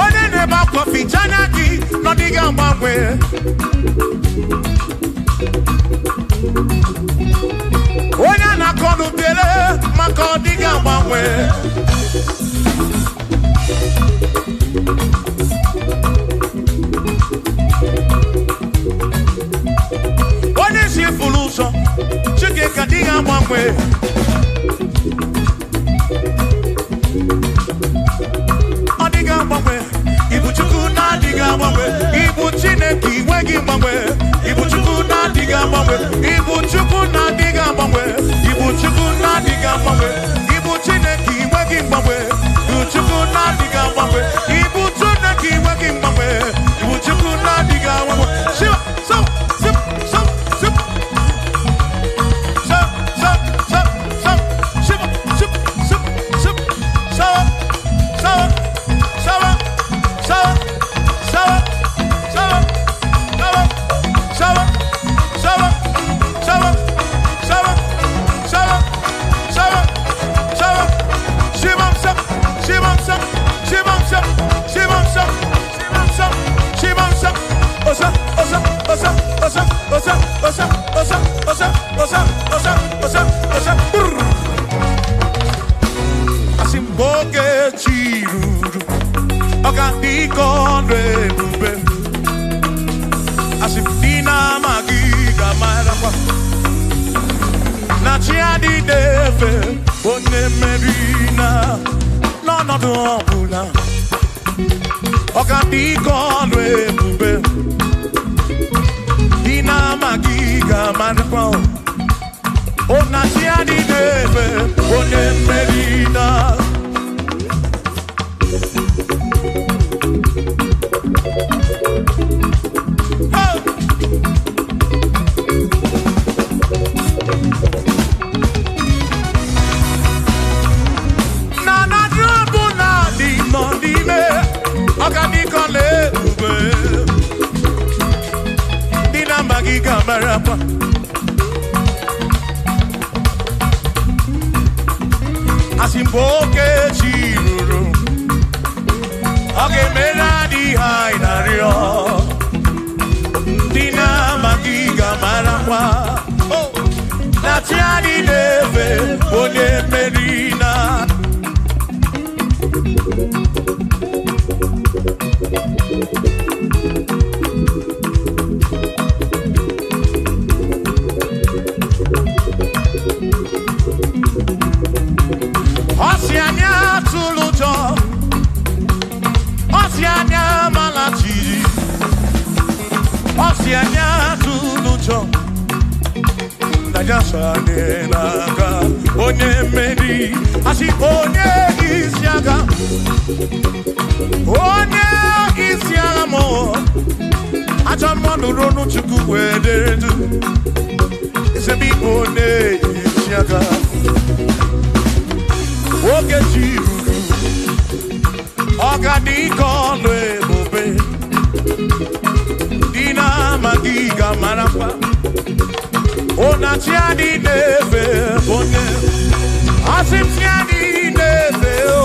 Onye na-ebe akwa ficha anya gị na ọ dịghị agbanwe. Onye na-akọ n'ubere maka ọ dịghị agbanwe. Onye si furu ụzọ, Chineke adịghị agbanwe. Ọ dịghị agbanwe. Ibu Chukwu na-adịghị agbanwe. Ibu Chineke inwe gị mgbanwe. Ibu Chukwu na-adịghị agbanwe. Ibu Chukwu na-adịghị agbanwe. Ibu Chukwu na-adịghị agbanwe. Ibu Chineke inwe gị mgbanwe. Ibu Chukwu na-adịghị agbanwe. Ibu Chineke inwe gị mgbanwe. Ibu Chukwu na-adịghị agbanwe. Shiva, so, sip, so, sip. So, so, so, so. Shiva, sip, sip, sip. So, so, so, so, so, so, so, so, so, so, so, so, so, Shivam sap, Shivam sap, Shivam sap, Shivam sap, Shivam sap, Shivam sap, Osa, osa, osa, osa, osa, osa, osa, osa, osa, osa, osa, osa. Brrr. Asị m oge chi ruru, ọ ga-adị ka ọnụ ebube. Asị m ndị na-amaghị ga-amarakwa na chi adịghị efe onye mmeri na n'ọnọdụ ọbụla. Ọ ga-adị ka ọnụ ebube. Ndị na-amaghị ga-amarakwa o na chi adịghị efe onye mmeri na. Hey! Na na drọbụ na dị nọ n'ime ọgadịkọla ebube. Ndị na-amaghị ga-amarakwa. Asị mgbe oke chi ruru, ọ ga-emere adịghị anyị na-arịọ. Ndị na-amaghị ga-amarakwa na chi anyị na-efe onye mmeri na. Ọ sị anyị atụla ụjọ, ọ sị anyị amala jijiji, ọ sị anyị atụla ụjọ, na ya so anyị n'aka onye mmeri. Asị onye isi agha, onye isi agha mụ, ajọ mmụọ nụrụ ọnụ Chukwu wee dere du. Eze m ịbụ onye isi agha. Oge chi ruru, ọ ga-adị ka ọlụ ebube. Ndị na-amaghị ga-amarakwa ụna chi adị na-efe onye. Asị m chi adị na-efe o,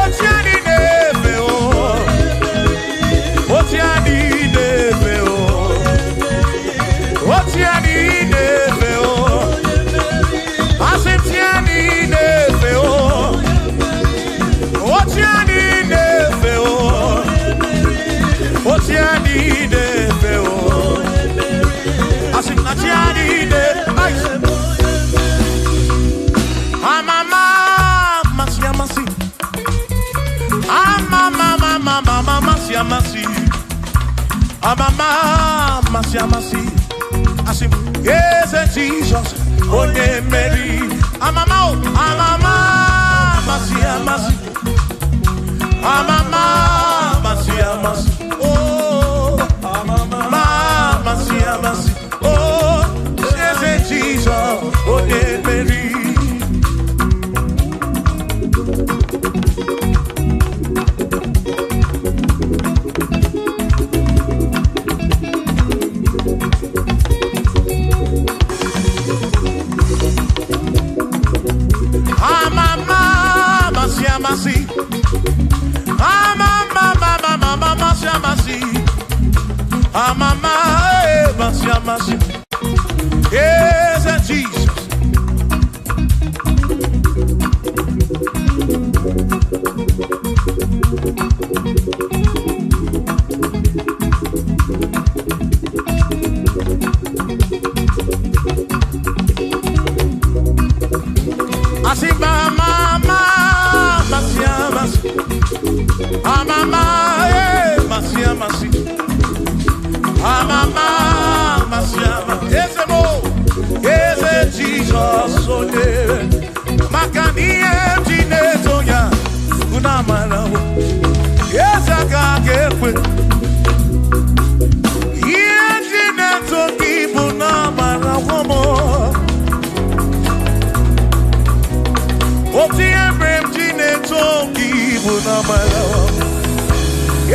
o chi adị na-efe o, o chi adị na-efe o, o chi adị na-efe o. Asị m chi adị na-efe o, o chi adị na-efe o, o chi adị na-efe o. Asị m na chi adị na-efe. Amama amasị amasị, amama amama amasị amasị, amama amasị amasị. Asị m eze Jizọs onye mmeri. Amama o, amama amasị amasị, amama amasị amasị, oh amama amasị amasị, oh eze Jizọs onye mmeri. amasị. Eze Jizọs. Asị ma ma amasị amasị. Amama amasị amasị. Amama amasị amasị. Eze mo, eze Jizọs onye. Maka na ihe m ji na-eto ya bụ na amara m. Eze aka ga-ekwe. Ihe m ji na-eto gị bụ na amara m. Otu ihe mere m ji na-eto gị bụ na amara m.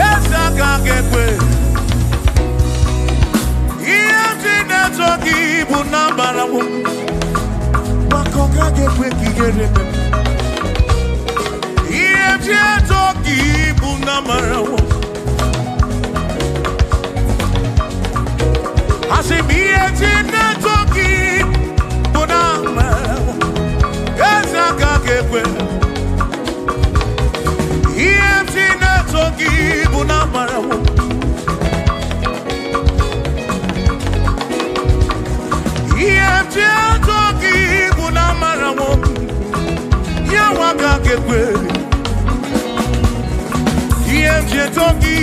Eze aka ga-ekwe. Ihe m ji na-eto gị bụ na amara m. Maka ọ gaghị ekwe ka ihere mee m. Ihe m ji eto gị bụ na amara m. Asị m ihe m ji na-eto gị bụ na amara m. Eze aka ga-ekwe. Ihe m ji na-eto gị bụ na amara m. Ihe m ji eto gị bụ na amara m. Ya nwa aka ga-ekwe. Ihe m ji eto gị.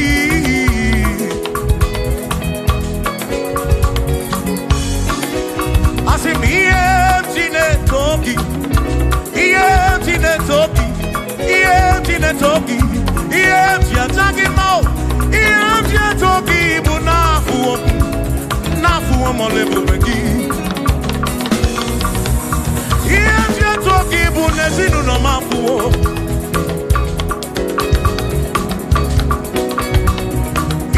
Asị m ihe m ji na-eto gị. Ihe m ji na-eto gị. Ihe m ji na-eto gị. Ihe m ji aja gị mma o. Ihe m ji eto gị bụ n'afụwo m. N'afụwo m ọla ebube gị. Ihe m ji eto gị bụ n'ezinụlọ m afụwo.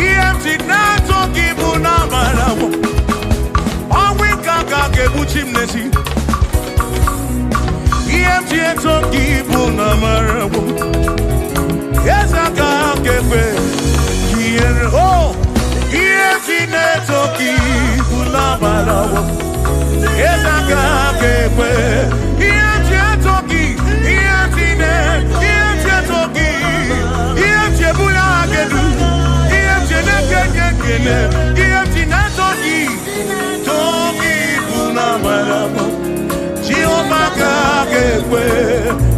Ihe m ji na-eto gị bụ n'amara m. Ọnwụ ike aka ga-egbuchi m n'ezi. Ihe m ji eto gị bụ n'amara m. Eze aka ga-ekwe ka ihere o. Ihe m ji na-eto gị bụ n'amara m. Eze aka ga-ekwe. Ihe m ji eto gị, ihe m ji na- ihe m ji eto gị, ihe m ji ebuli aha gị elu, ihe m ji na-ekenye ekele, ihe m ji na-eto gị, too gị bụ n'amara m. Jehova ka ga-ekwe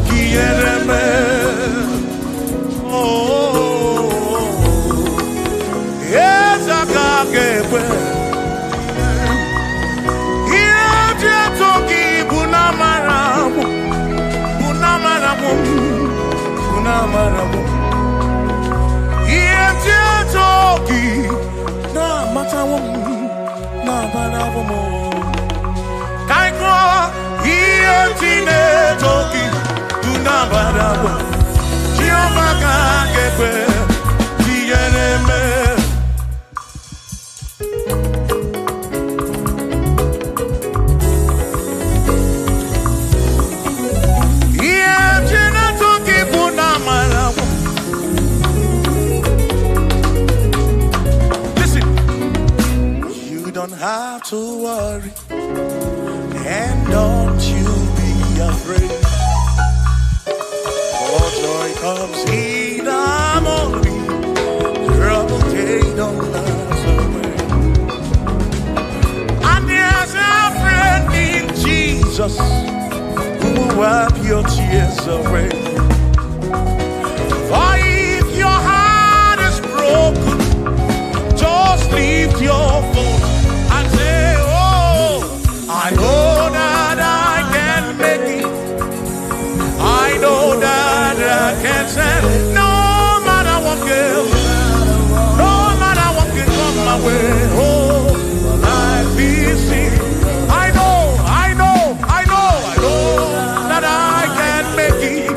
ka ihere mee. Oh, eze aka ga-ekwe. Ihe m ji eto gị bụ n'amara m, bụ n'amara m, bụ n'amara m. Ihe m ji eto gị na-amatawo m, na-amarawo m. Ka anyị gụọ, ihe m ji na-eto gị bụ n'amara m. Jehova ka ga-ekwe ka ihere mee. Ihe m ji na-eto gị bụ n'amara m. Listen, you don't have to worry, and don't you be afraid. For joy comes in the morning, trouble they don't last away. And there's a friend in Jesus who will wipe your tears away. For if your heart is broken, just lift your voice and say, oh, I know that I can make it. I know that I can stand. No matter what girl, no matter what can come my way. Oh, life is easy. I know, I know, I know, I know that I can make it.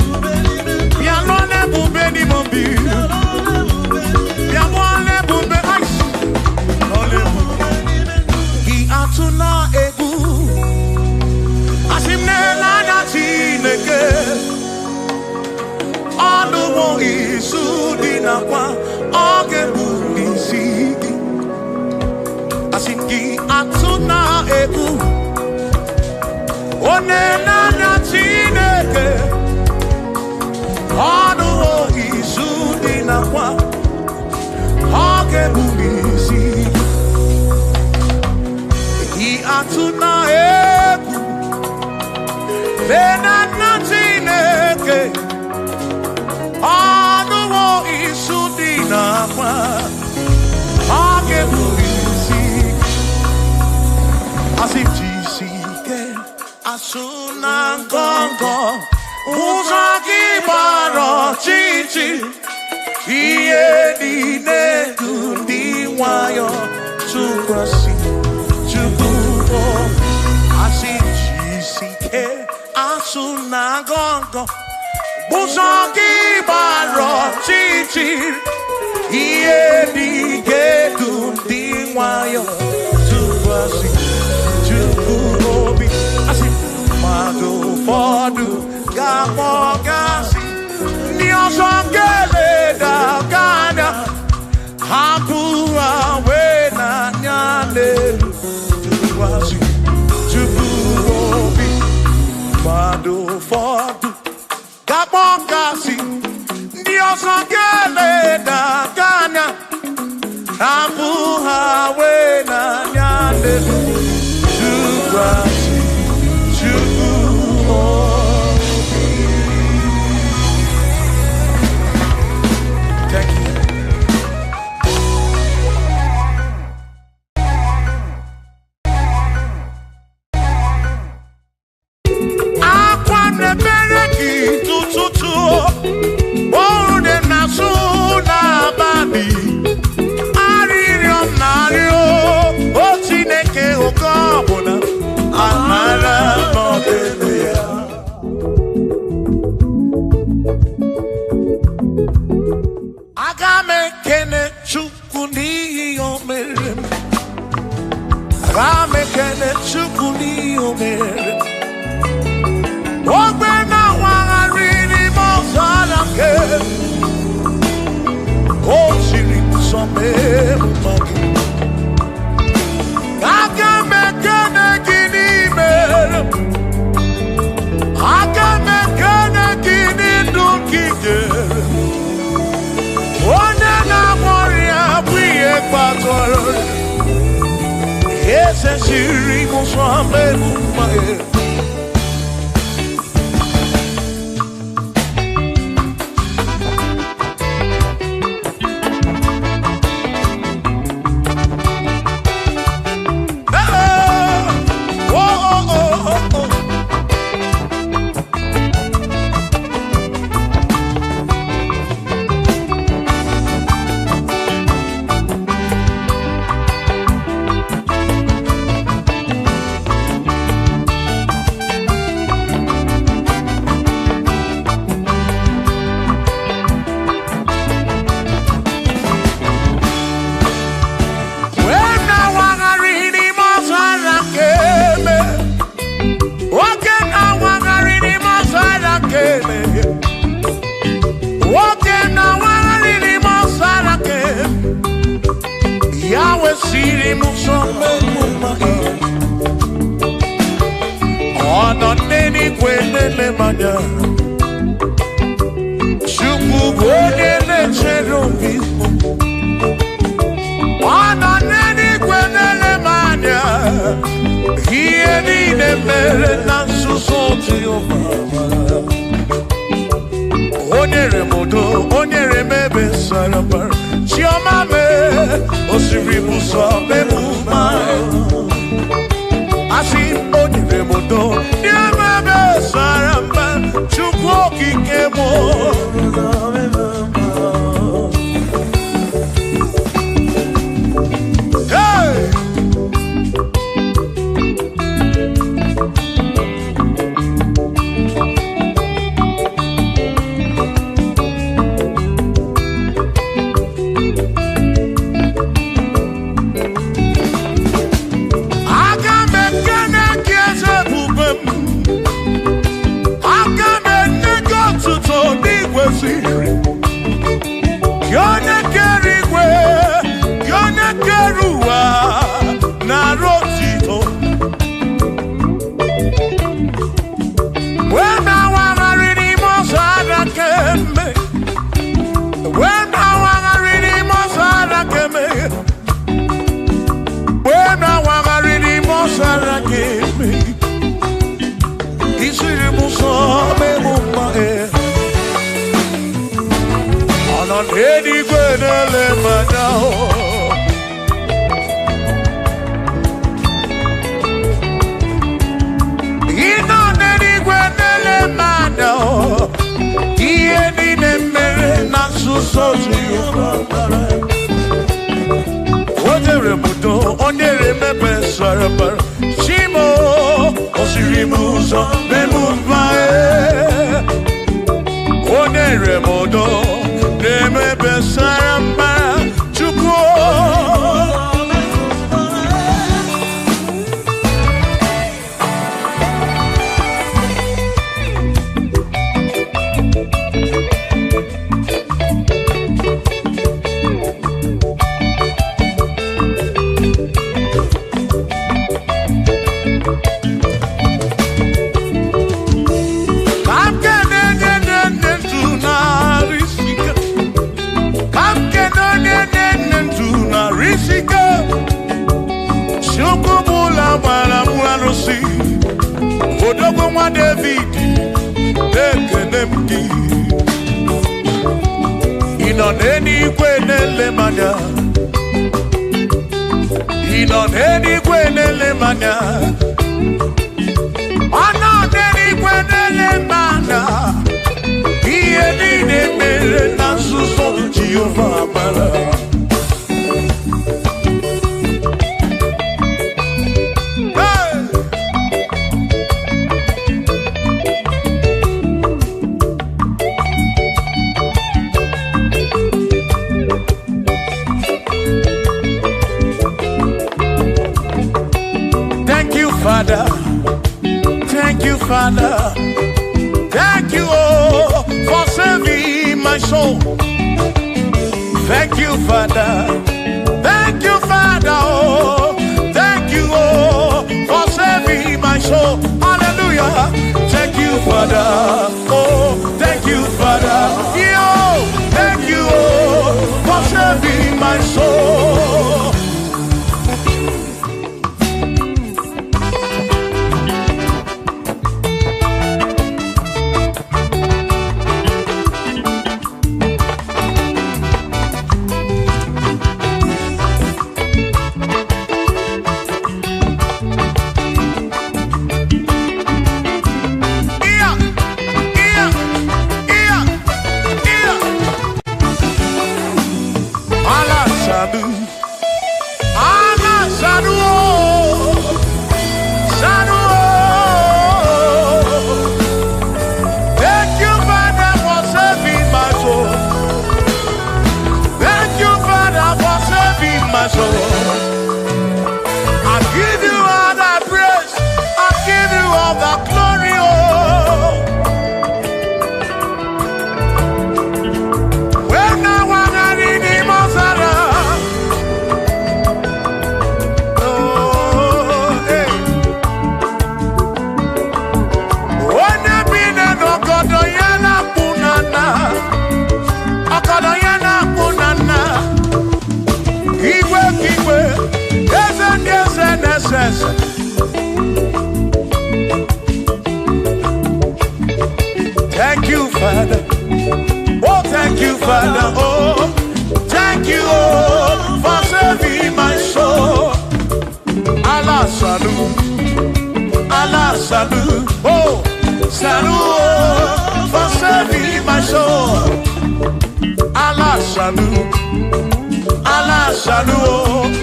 Atụna egwu, lee na nna Chineke, ọnụwo isu dị n'akwa, ọ ga-ebu isi. Asị jisi ike, asụ na ngọngọ, ụzọ gị gbara ọchịchị, ihe niile dị ndị nwayọ tụkwasị Chukwu obi. Asị jisi ike, asụ na ngọngọ, ụzọ gị gbara ọchịchị, ihe niile dị ndị nwayọ tụkwasị Chukwu obi. Asị mmadụ ụfọdụ ga-akpọ gasị, ndị ọzọ ga-eleda gị anya, hapụ ha wee n'anya n'elu tụkwasị Chukwu obi. Mmadụ ụfọdụ ga-akpọ gasị, ndị ọzọ ga-eleda gị anya, hapụ ha wee n'anya n'elu tụkwasị Chukwu obi. Thank you. Akwa na-emere gị tụtụtụ, ọrụ dị na-asụ n'abalị, arịrịọ m na-arịọ, o Chineke oke ọbụla, amara n'ọdịbe ya. Aga m ekene Chukwu n'ihi o mere m. Aga m ekene Chukwu n'ihi o mere m. Ogbe na-awagharị n'ime ọzara nke o siri nsọ mee mma gị. Aga m ekene gị n'ime m. Aga m ekene gị n'ndụ nke i nyere m. Onye na-agwọ ọrịa bụ ihe kpatara ọrịa. Eze siri nsọ mee mma gị. Oh, oh, oh, oh, oh. Wee na-awagharị n'ime ọzara nke eme. Nwoke na-awagharị n'ime ọzara nke eme. Nwoke na-awagharị n'ime ọzara nke eme. Ya wesịrị m nsọ mmemme gị. Ọ nọ n'eluigwe na-ele m anya. Chukwu bụ onye na-echere obi m. Ọ nọ n'eluigwe na-ele m anya. Ihe niile mere na nzuzo Jehova. O nyere m udo, o nyere m ebe sara mbara. Chiọma mee, o siri m ụzọ mee m mma. Asị m, o nyere m udo, nye m ebe sara mbara. Chukwu okike m. Hey! Aga m ekene gị eze ebube m. n'eluigwe na-ele m anya. Ị nọ n'eluigwe na-ele m anya. Ihe niile mere na nzuzo Jehova mara. O nyere m udo, o nyere m ebe sara mbara. Chimo, o siri m ụzọ mee m mma. O nyere m udo, na-eme ebe sara mbara. Chukwu. Odogwu nwa David, ekele m gị. Ị nọ n'eluigwe na-ele m anya. Ị nọ n'eluigwe na-ele m anya. Ọ nọ n'eluigwe na-ele m anya. Ihe niile mere na nzuzo Jehova mara. Thank you, Father. Thank you, Father. Thank you, oh, for saving my soul. Thank you, Father. Thank you, Father. Oh, thank you, oh, for saving my soul. Hallelujah. Thank you, Father. Oh, thank you, Father. Yo, thank you, oh, for saving my soul. Thank you, Father. Oh, thank you, Father. Oh, thank you, oh, for saving my soul. Allah salu, Allah salu, oh, salu, oh, for saving my soul. Allah salu, Allah salu,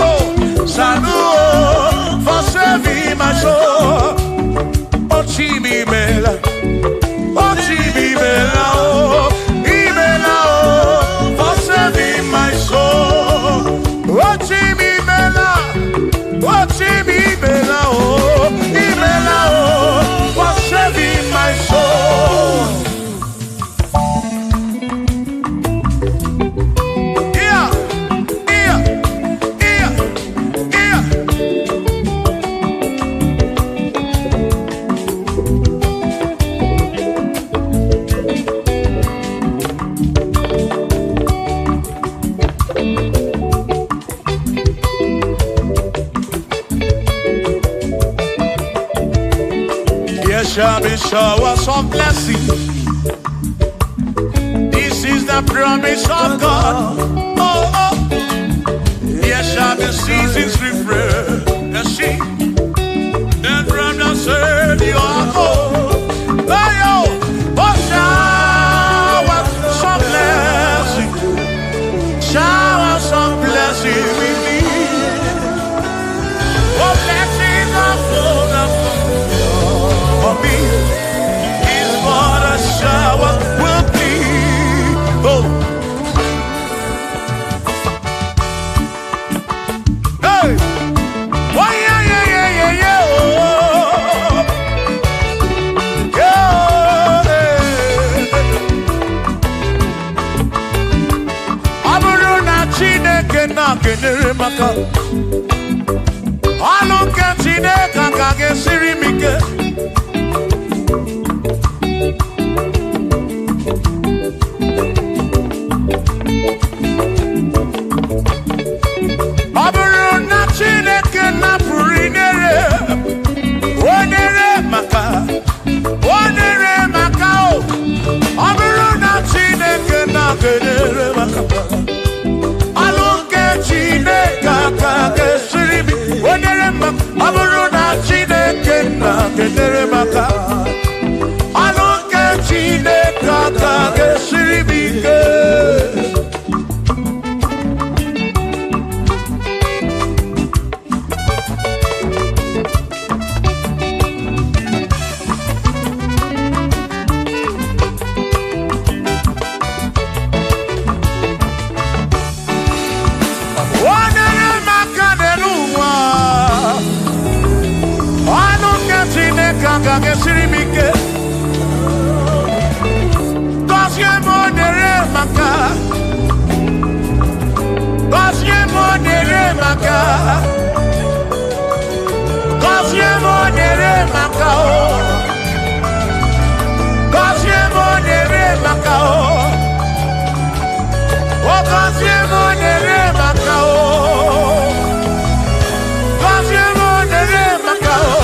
oh, salu, oh, for saving my soul. Oh, chimi mela. Oh, imela, oh, imela, oh, for saving my soul. Oh, imela, oh, imela, oh, imela, oh, for saving my soul. Yeah, yeah, yeah, yeah. There shall be showers of blessing. This is the the promise of God. Oh, oh, there shall be seasons refreshed. And she, then from the Savior, oh, oh, oh, shower some blessing, shower some blessing with me. Oh, blessings are full of for me. Is what a shower will be. Oh, hey, why, yeah, yeah, yeah, yeah, yeah, oh, yeah, ọ bụrụ na Chineke na-kenyere maka ọnụ nke Chineke ka ga-esiri m ike. Ọ bụrụ na Chineke napụrụ inyere, o nyere maka, o nyere maka o. Ọ bụrụ na Chineke na-kenyere maka ọlụ nke Chineke aka ga-esiri m, o nyere maka. Ọ bụrụ na Chineke na-kenyere maka ọlụ nke Chineke aka ga-esiri m ike. Onye maka n'elu ụwa, ọnụ nke Chineke agaghị esiri m ike. Gọzie m onyere maka, gọzie m onyere maka, gọzie m onyere maka o, gọzie m onyere maka o. O gọzie m onyere maka o, gọzie m onyere maka o.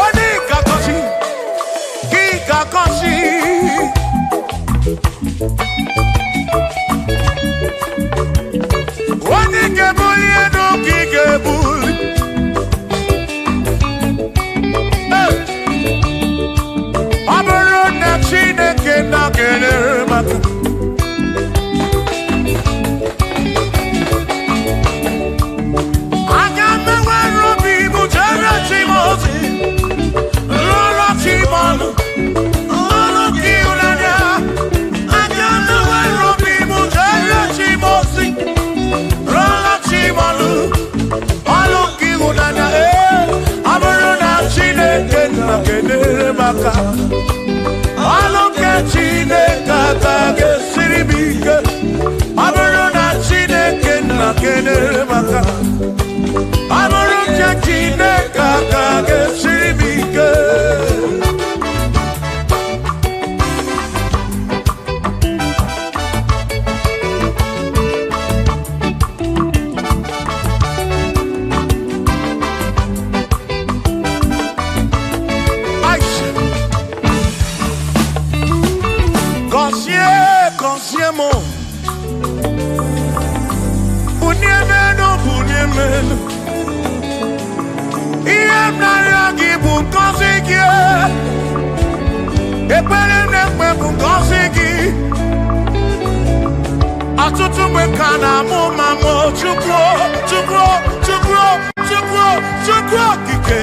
Onye ka gọzi, gị ka gọzi. Onye ga-ebuli elu ka ị ga-ebuli. Hey! Ọ bụrụ na Chineke na-kenyere maka aga m enwere obi m jere chi m ozi, lụrụ chi m ọlụ, ọlụ gị ịhụnanya. Aga m enwere obi m jere chi m ozi, lụrụ chi m ọlụ, ọlụ gị ịhụnanya. Ee, ọ bụrụ na Chineke na-kenyere m aka, ọlụ nke Chineke aka ga-esiri m ike. Ọ bụrụ na Chineke na-kenyere m aka, ọ bụrụ nke Chineke aka ga-esiri m ike. Aisha. Gọzie, gọzie m, bunie m elu, bunie m elu. Ihe m na-arịọ gị bụ ngọzi gị. Ekpere m na-ekpe bụ ngọzi gị. Ọtụtụ mgbe ka na-amụ ma mụ Chukwu, Chukwu, Chukwu, Chukwu, Chukwu okike.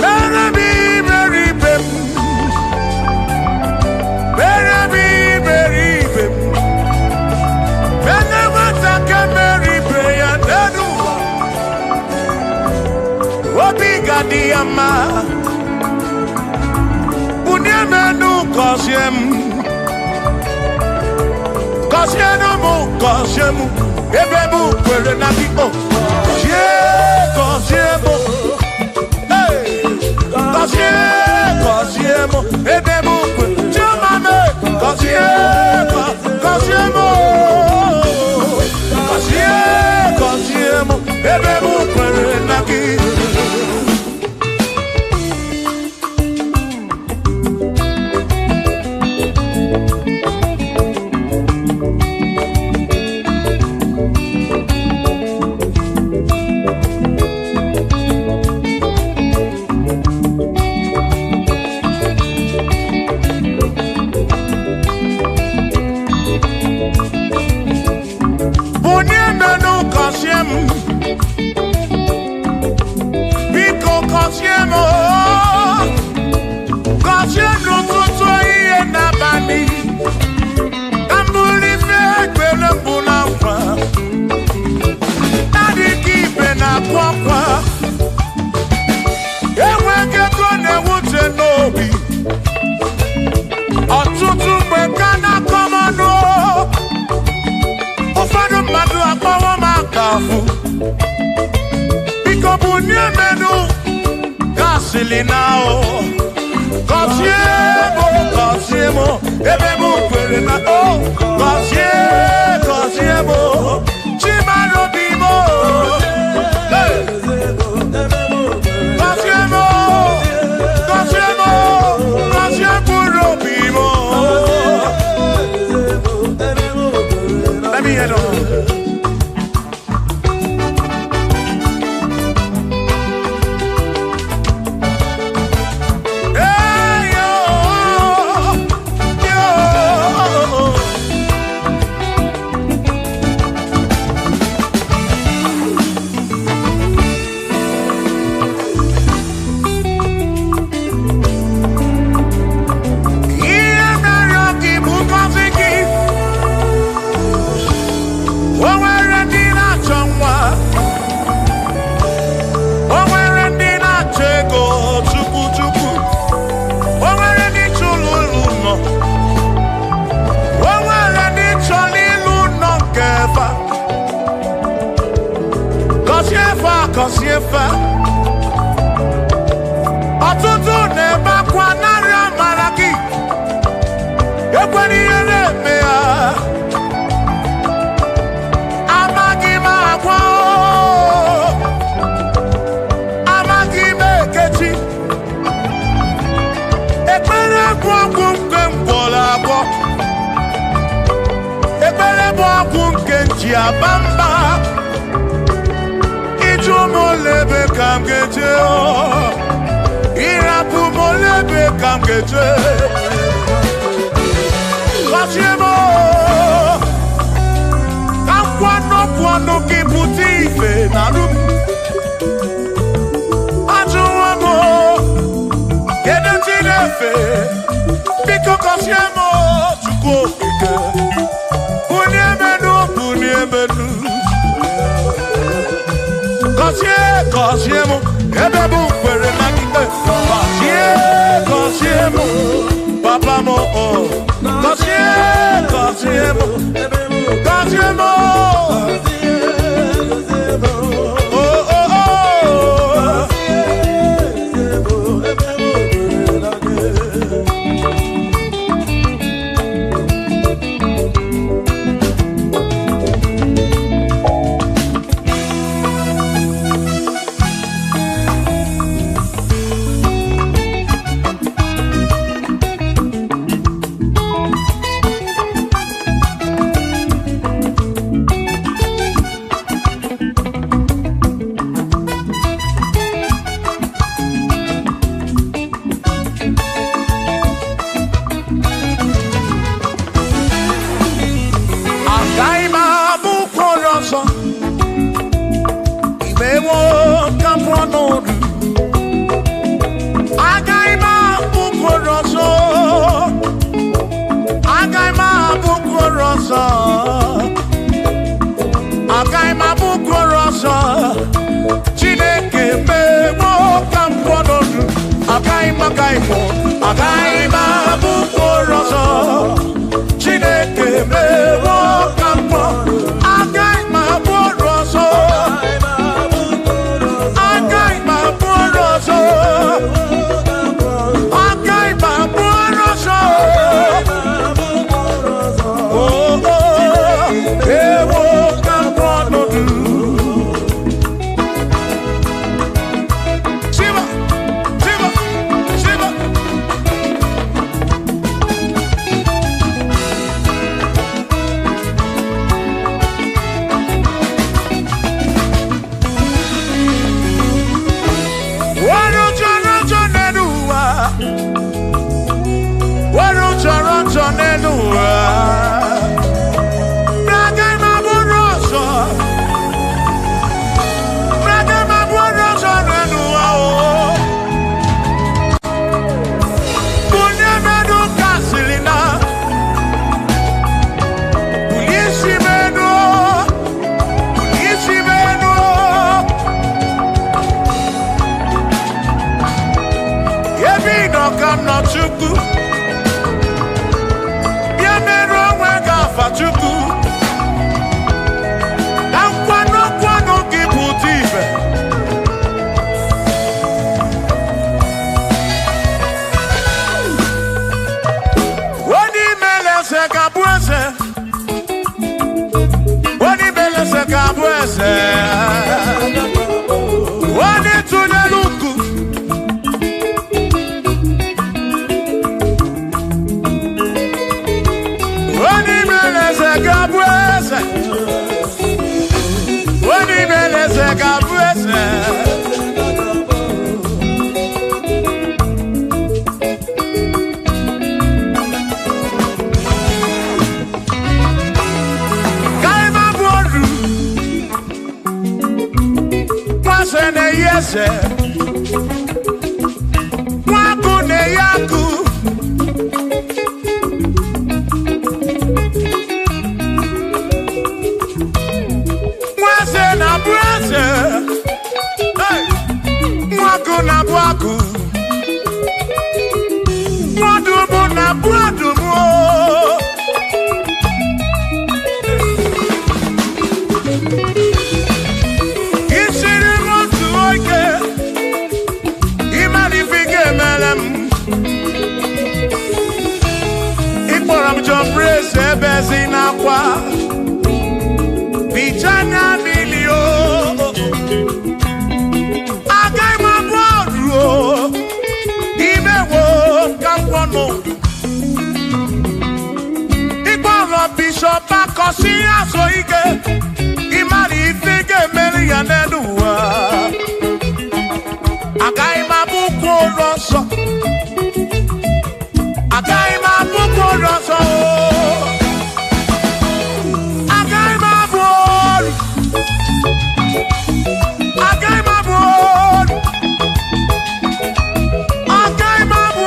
Mere m iberibe m, mere m iberibe m. Mere nwata ka mere ibe ya n'elu ụwa, obi ga-adị ya mma. Bunie m elu, gọzie m, gọzienụ m, gọzie m, ebe m kwere na gị o. Gọzie, gọzie m, hey! Gọzie, gọzie m, ebe m kwere. Chioma m, gọzie, gọzie m, gọzie, gọzie m, ebe m kwere na gị. obi. Ọtụtụ mgbe ka na-akọ m ọnụ, ụfọdụ mmadụ akpọwo m aka afụ. Biko bunie menu gasịlị na o. Gọzie m, gọzie m, ebe m kwere na o. Gọzie, gọzie m, Chimara obi m. Hey! Gọzie m, gọzie m, gọzie mkpụrụ obi m. Let me hear them. Hey, yo, yo. Ihe mere gị bụ ngọzi gị. O nwere ndị na-achọ nwa. O nwere ndị na-achọ ego chukwu chukwu. O nwere ndị chụrụ ụlọ nọ. O nwere ndị chọrọ ịlụ nọ nke fa. Gọzie fa, gọzie fa. Ọtụtụ na-ebe akwa narị amara gị. Ekwela ihe na-eme ya. Amaghị m agwa o. Amaghị m ekechi. Ekpere bụ ọgwụ nke m gwọrọ agwọ. Ekpere bụ ọgwụ nke m ji aba mba. Ịjụ m ole ebe ka m ga-eje o. Ịrapụ m ole ebe ka m ga-eje. Gọzie m o. Ka m kwuo n'okwu ọnụ gị pụta ife na arụ m. Ajụwo m o, kedu chi na-efe? Biko gọzie m o, Chukwu okike. Bunie m enu, bunie m enu. Gọzie, gọzie m, ebe m kwere na gị. Gọzie, gọzie m, papa m o. Gọzie, gọzie m, gọzie m o. Oh, oh, oh. Agaghị m abụ ụkwụ ọzọ. Imewo ka m pụọ n'ọdụ. Agaghị m abụ ụkwụ ọzọ. Agaghị m abụ ụkwụ ọzọ. Agaghị m abụ ụkwụ ọzọ. Chineke mewo ka m pụọ n'ọdụ. Agaghị m, agaghị m, agaghị m abụ ụkwụ ọzọ. Chineke mewo ka m pụọ. Agaghị m abụ ọrụ ọzọ. Agaghị m abụ ọrụ ọzọ. Agaghị m abụ ọrụ ọzọ. Oh, oh, ewo ka m pụọ n'ọdụ. Shiva, Shiva, Shiva. nọ ka m nọ Chukwu. Bịa merụ onwe gị afa Chukwu. Ka nkwado nkwado gị pụta ibe. Onye imele eze ga-abụ eze. Onye imele eze ga-abụ eze. Onye tụnyere uku. Onye imele eze ga-abụ eze. Onye imele eze ga-abụ eze. Ka ị ma bụ oru. Nwaze na-eyi eze. Nwakụ na-eyi akụ. Nwaze na-abụ eze. Hey! Nwakụ na-abụ akụ. Nwadụmụ na-abụ adụmụ. Isiri m otu oge, ịmara ife ị ga-emere m. Ị kpọrọ m John Praise ebe si n'akwa. Bicha anya mmiri o. Agaghị m abụ ọrụ o. Imewo ka m kwọ n'udu. Ịkpọrọ Bishọp Akọsị azụ ike. Ịmara ife ị ga-emere ya n'elu ụwa. Agaghị m abụ ụkwụ ụlọ nsọ. Agaghị m abụ ụkwụ ụlọ nsọ o. Agaghị m abụ ọrụ. Agaghị m abụ ọrụ. Agaghị m abụ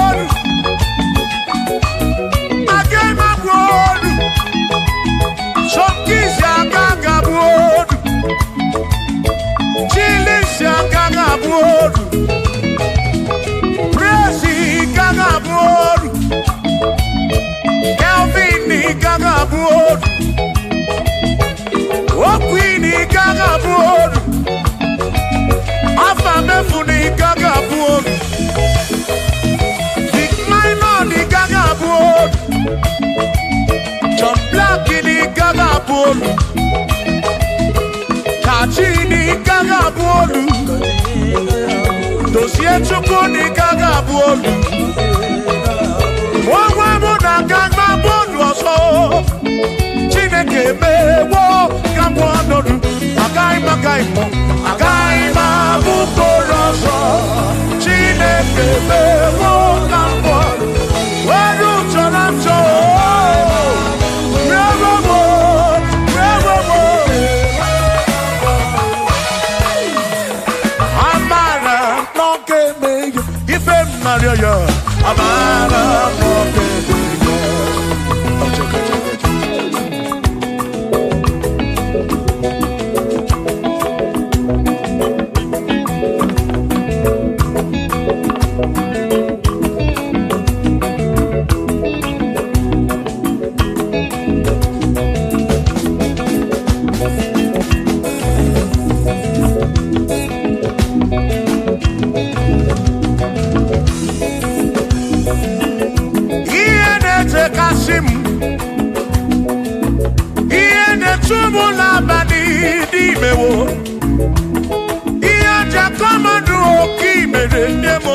ọrụ. Agaghị m abụ ọrụ. Sọkizi agaghị abụ ọrụ. Chilisi agaghị abụ ọrụ. Prezi gaghị abụ ọrụ. Kelvin gaghị abụ ọrụ. Okwini gaghị abụ ọrụ. Afa mefuni gaghị abụ ọrụ. Vic Minor gaghị abụ ọrụ. John Black gaghị abụ ọrụ. Kachi gaghị abụ ọrụ. Dozie Chukwu gaghị abụ ọrụ. Onwe mụ na aga m abụ ọrụ ọzọ. Chineke emewo ka m ọnọdụ. Agaghị m agaghị m agaghị m abụ mkpụrụ ọzọ. Chineke emewo ka m ọnọdụ. Were chọrọ m chọọ. Rewo m, rewo m. Amara n'oge eme ya, ife m narịọ ya. Amara n'oge eme ya. Ọchọkọ, ọchọkọ, ọchọkọ. Ihe na-echekasị m, ihe na-echu m n'abalị n'imewo, ihe ji akọmọdụ oke imere nne m.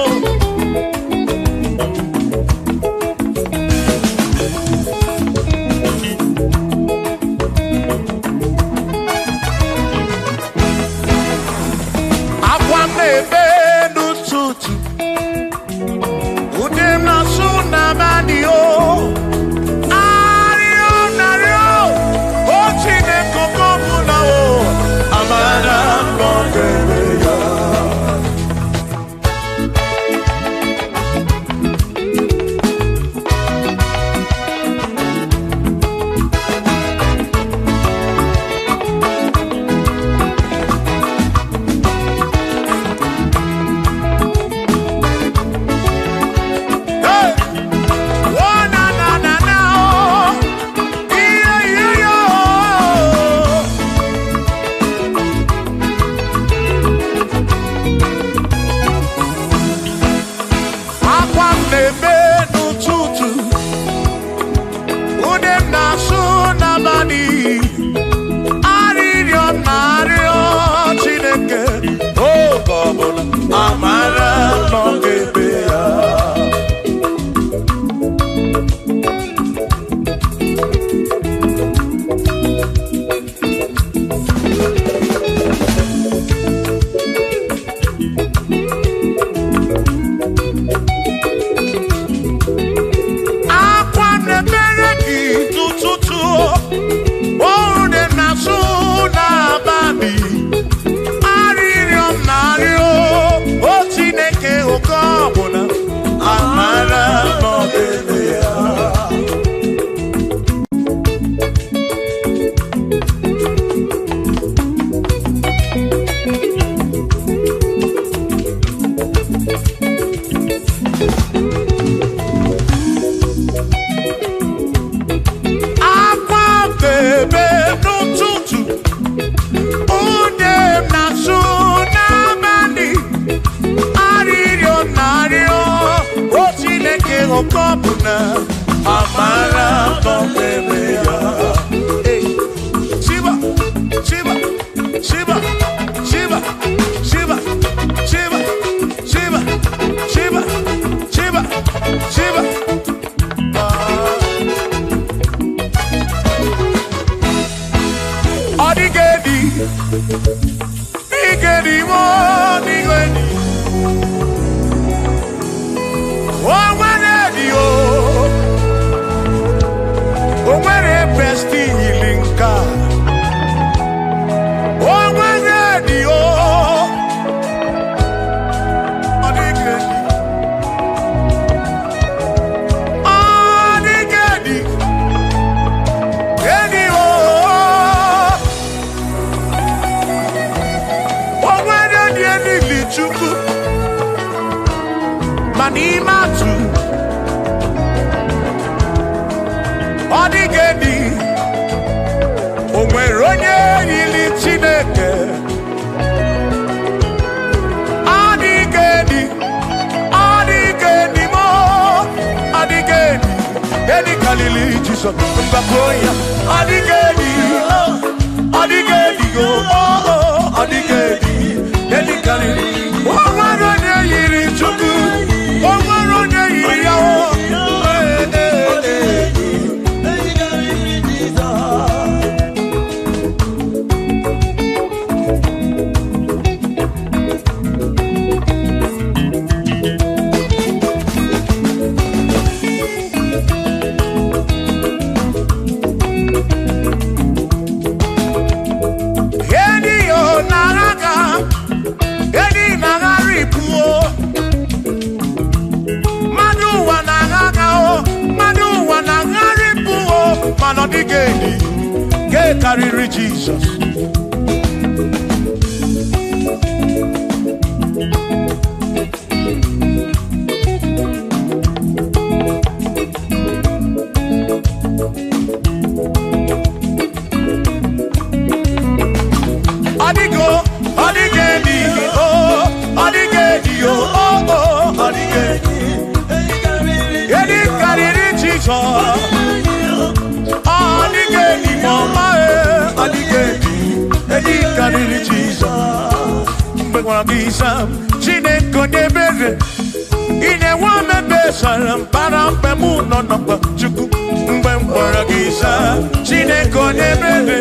Akwa m na-ebe n'ụtụtụ, ude m na-asụ n'abalị o. Arịọ narịọ, o Chineke oke ọbụla o, amara m ọ ga-eme ya. na-ebe n'ụtụtụ, ude m na-asụ n'abalị, arịrịọ m na-arịọ Chineke oge ọbụla amara nọ ga-ebe ya. Akwa na-emere gị n'ụtụtụ, ude m na-asụ n'abalị, arịrịọ m na-arịọ o Chineke oge ọbụla amara nọ ga-ebe ya. Akwa bebe n'ụtụtụ, ude m na-asụ n'abalị, arịrịọ m na-arịọ o Chineke oge ọbụla amara nọ ga-ebe ya. Hey. Shiba, Shiba, Shiba, Shiba, Shiba, Shiba, Shiba, Shiba, Shiba, Shiba. Ọ dịghị edi, dịghị edi, ọ dịghị edi. O nwere edi o, o nwere besti yiri nke a. O nwere edi o, ọ dịghị edi. Ọ dịghị edi, edi o. O nwere dị elili Chukwu, ma n'ime atụ ọ dịghị edi. O nwere onye yiri Chineke. Ọ dịghị edi, ọ dịghị edi mo, ọ dịghị edi. Edi karịrị Jizọs, mgbakọ ya. Ọ dịghị edi, ọ dịghị edi go, ọ dịghị edi. Edi karịrị. O nwere onye yiri Chukwu, o nwere onye yiri ya o. Ee, ee, ee. Edi yo na-agha, edi na-agharịpụ o. Mmadụ ụwa na-agha o, mmadụ ụwa na-agharịpụ o, mana ọ dịghị edi nke karịrị Jizọs. Ọ dịgo, ọ dịghị edi o, ọ dịghị edi o, o, o, ọ dịghị edi. Edi karịrị Jizọs. Ọ dịghị edi ma ọma e, ọ dịghị edi. Edi karịrị Jizọs. Mgbe gwara gị sam, Chineke onye ebere, ị na-enwe omebe sara mbara mgbe mụ nọ na mkpa Chukwu. Mgbe m gwara gị sam, Chineke onye ebere,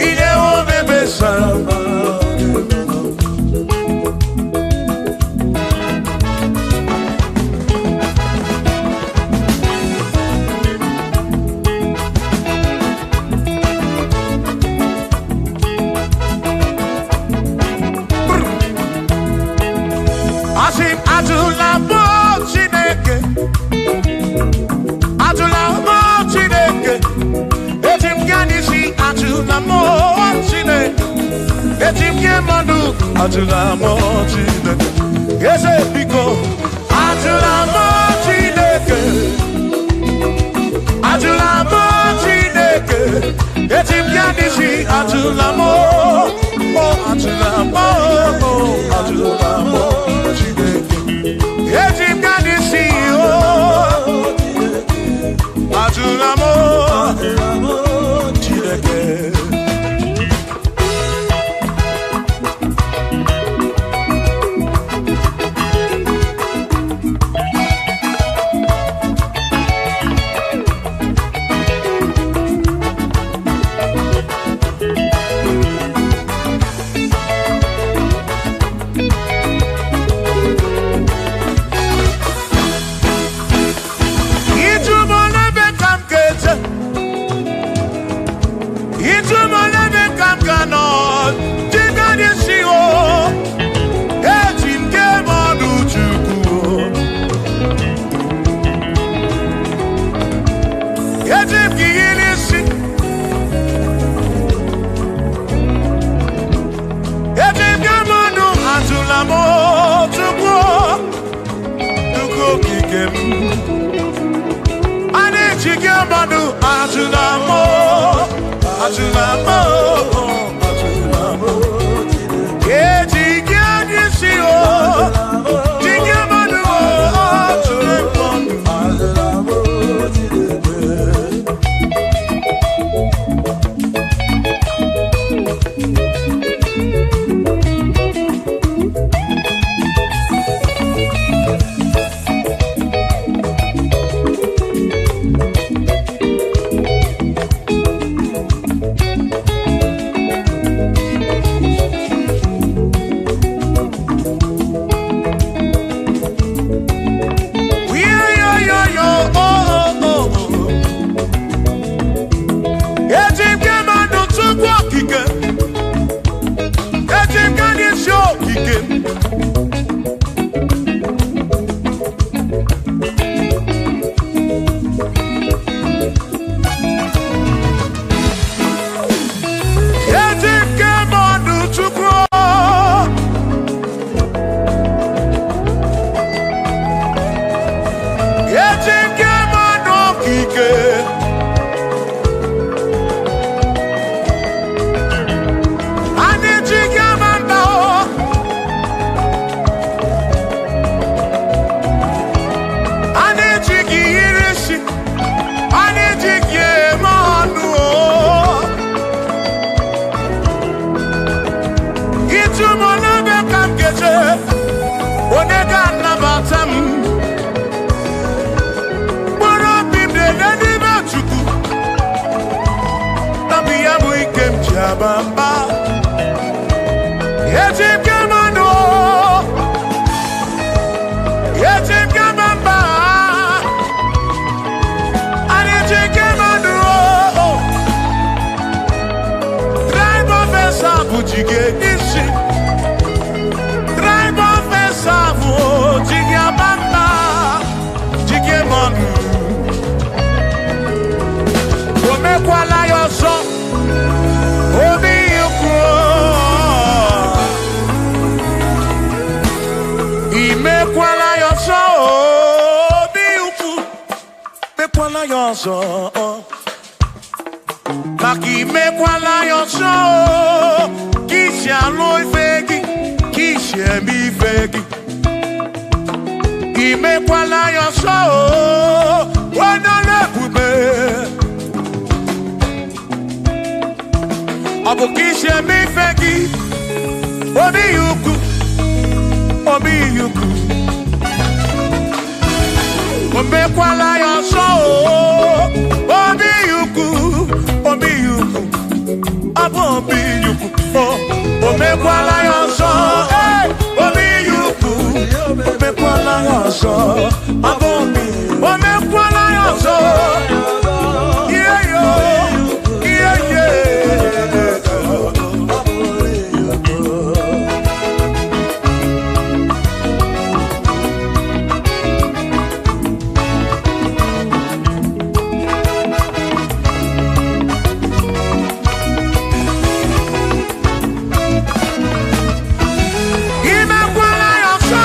ị na-enwe omebe sara mbara. Asị m atụla mụ Chineke, atụla mụ Chineke, eji m gaa n'isi atụla mụ Chineke, eji m nye mmadụ atụla mụ Chineke, eze biko atụla mụ Chineke, atụla mụ Chineke, eji m gaa n'isi atụla mụ, o atụla mụ, o atụla mụ Chineke. Eji m gaa n'isi o. ike m. A na-eji gị mmadụ ajụla m, ajụla m. Eji gị anya isi o, ji gị mmadụ ajụla m. Eji m gị mmadụ tupu okike, eji m gị n'isi okike. Eji m gị mmadụ tupu eji m gị mmadụ okike. A na-eji gị ama mba o. A na-eji gị yiri isi, a na-eji gị eme ọnụ o. Ịtụ m n'ebe ka m ga-eje, onye ga-anabata m. Mkpụrụ obi m na-ele n'ime Chukwu, nabi ya bụ ike m ji aba mba. Eji m gị mmanụ o, eji m gị ama mba. A na-eji gị mmanụ o. Tribe of Esau bụ ji gị isi. Tribe of Esau bụ ji gị aba mba, ji gị mmanụ. O mekwala ya ọzọ, obi ikwu. Imekwala ya ọzọ, obi ukwu. Mekwala ya ọzọ, maka imekwala ya ọzọ, ka isi alụ ife gị, ka isi eme ife gị. Imekwala ya ọzọ, onye ọrụ ebube. Ọ bụ ka isi eme ife gị, obi ukwu, obi ukwu. O mekwala ya ọzọ, obi ukwu, obi ukwu, ọ bụ obi ukwu. O mekwala ya ọzọ, ee, obi ukwu. O mekwala ya ọzọ, ọ bụ obi. O mekwala ya ọzọ, ihe yo, ihe ye. Imekwala ya ọzọ.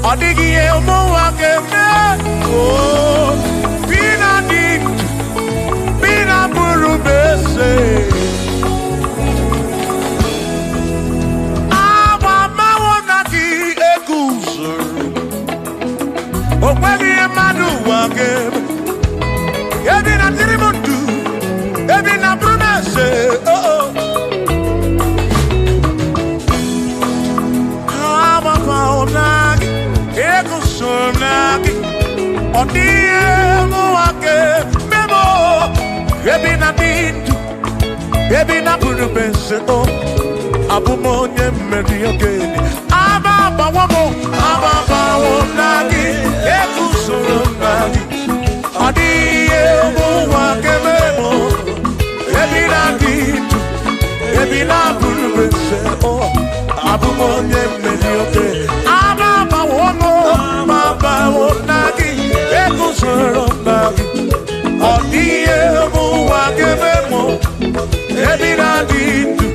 Ọ dịghị ihe ụmụnwa ga-eme. Oo, bi na dị ndụ, bi na bụrụ m eze. Agba mmanwụ na gị eguzoro. O nweghị ihe mmadụ ụwa ga-eme. Ebi na dịrị m ndụ, ebi na bụrụ m eze. Oh, oh. Agbamanwụ na gị eguzoro na gị. Ọ dịghị ihe ụmụnwa ga-eme m. Ebi na dị ndụ, ebi na bụrụ m eze. Oh. Abụ m onye mmeri ogene. Aba agbawo m, aba agbawo na gị, eguzoro m na gị. Ọ dịghị ihe ụwa ga-eme m. Ebi na dị ndụ, ebi na bụrụ m eze. Oh, abụ m onye mmeri ogene. Aba agbawo m, aba agbawo na gị, eguzoro m na gị. Ọ dịghị ihe ụwa ga-eme m. Ebi na dị ndụ,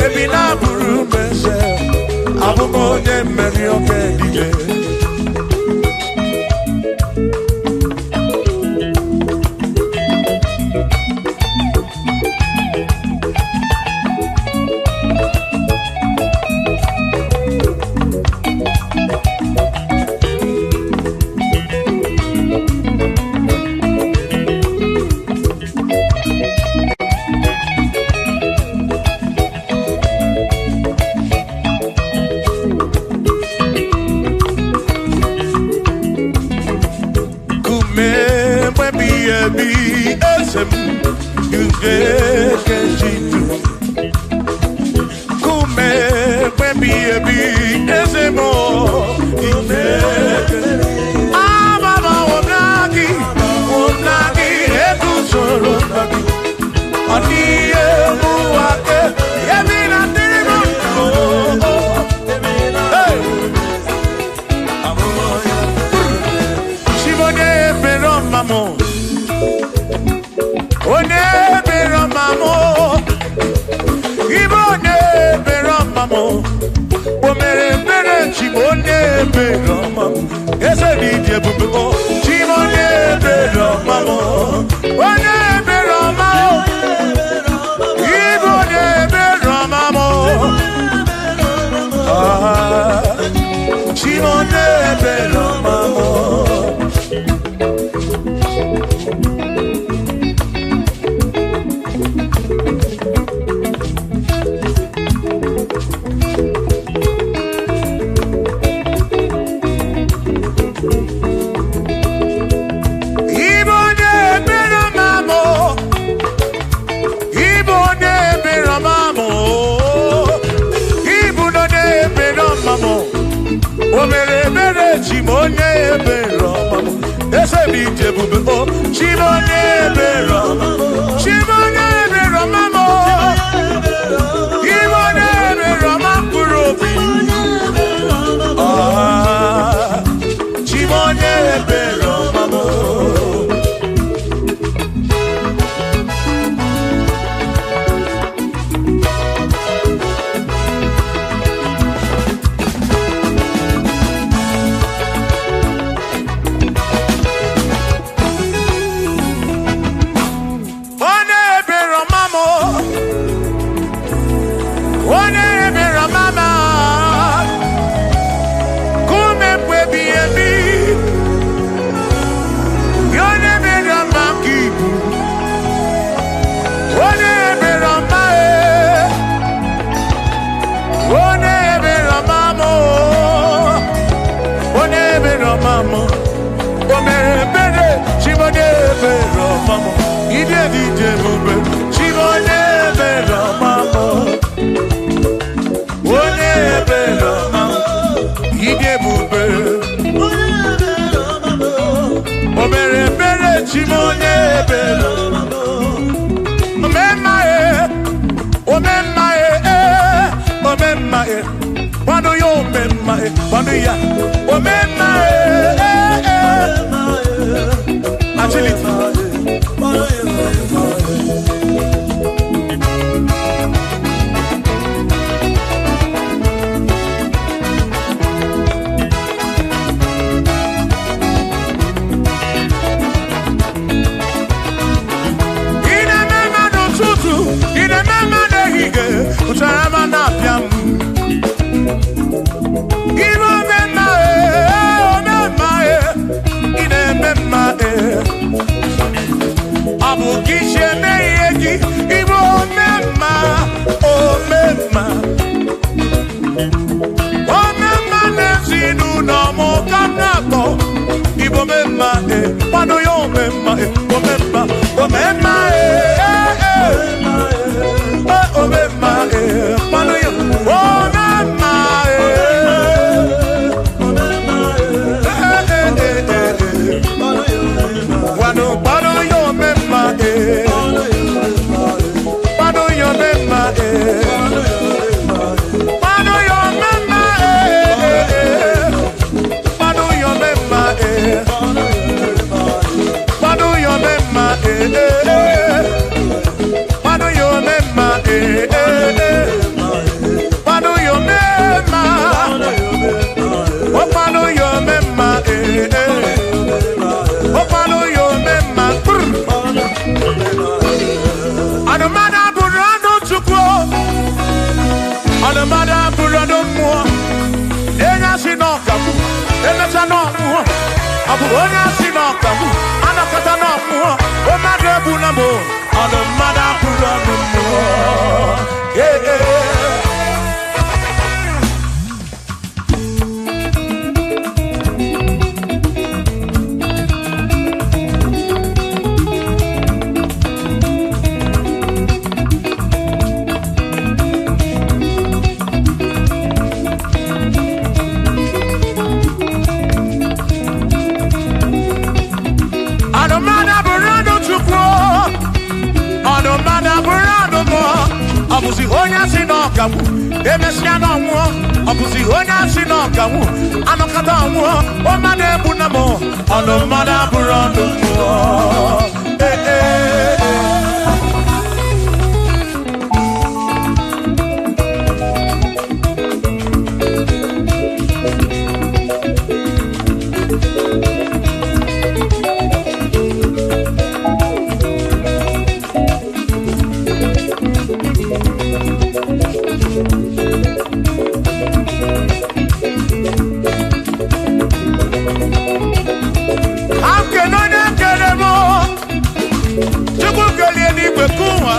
ebi na bụrụ m eze. Abụ m onye mmeri oke dike. Kume mwebi ebi eze m ugekejidu. Kume mwebi ebi eze m igeke. Ababa omnagi, omnagi eguzoro nagi. Ọ dịghị ụwa ke ebi na dịrị m ndụ. Hey! Chibonye ebere ọma m. Onye ebere ọma m. Ibe onye ebere ọma m. O mere ebere chi m onye ebere ọma m. Eze dị ịdị ebube o. Chi m onye ebere ọma m. Onye ebere ọma m. Ibe onye ebere ọma m. Ah, chi m onye ebere ọma m. Ibe onye ebere ọma m. Ibe onye ebere ọma m. Ibu onye ebere ọma m. O mere ebere chi m onye ebere ọma m. Eze m ije ebube o. Chi m onye ebere ọma m. Chi m onye ebere ọma m. Ibe onye ebere ọma mkpụrụ obi. Ah, chi m onye ebere ọma m. Onye ebere ọma m. Onye ebere ọma m. Kume mkpebi ebi. Onye ebere ọma ka ibu. Onye ebere ọma e. Onye ebere ọma m. Onye ebere ọma m. O mere ebere chi m onye ebere ọma m. Ide dị ije ebube chi m onye ebere ọma m. Onye ebere ọma m. Ide ebube. O mere ebere chi m onye ebere ọma m. Omemma e, omemma e, eh, omemma e. Kwado ya omemma e, kwado ya. Omemma e, eh, eh. Agility. Omemma eh eh, omemma eh, manu yo. Omemma eh, eh eh eh eh. Wanu panu yo omemma eh, panu yo omemma eh, panu yo omemma eh, panu yo omemma eh, panu yo omemma eh eh, panu yo omemma eh eh, panu yo omemma, oh panu yo omemma eh eh, oh panu yo omemma. Anụmanụ abụrụ anụ Chukwu, anụmanụ abụrụ anụ mmụọ. Enye asị na ọkagbu, emecha na ọmụọ. Ọ bụ onye asị na ọkagbu, anakọta na ọmụọ. Mmadụ egbu na mụ, anụmanụ abụrụ anụ mmụọ. Ee, ee. Anụmanụ abụrụ anụ Chukwu, anụmanụ abụrụ anụ mmụọ. Ọ bụzi onye asị na ọkagbu, emesịa na ọnwụọ. Ọ bụzi onye asị na ọkagbu, anọkọta ọnwụọ. Mmadụ egbu na mụ, anụmanụ abụrụ anụ mmụọ. Ee, ee, ee. Akene onye kere m, Chukwu kelie n'igwe kụwa.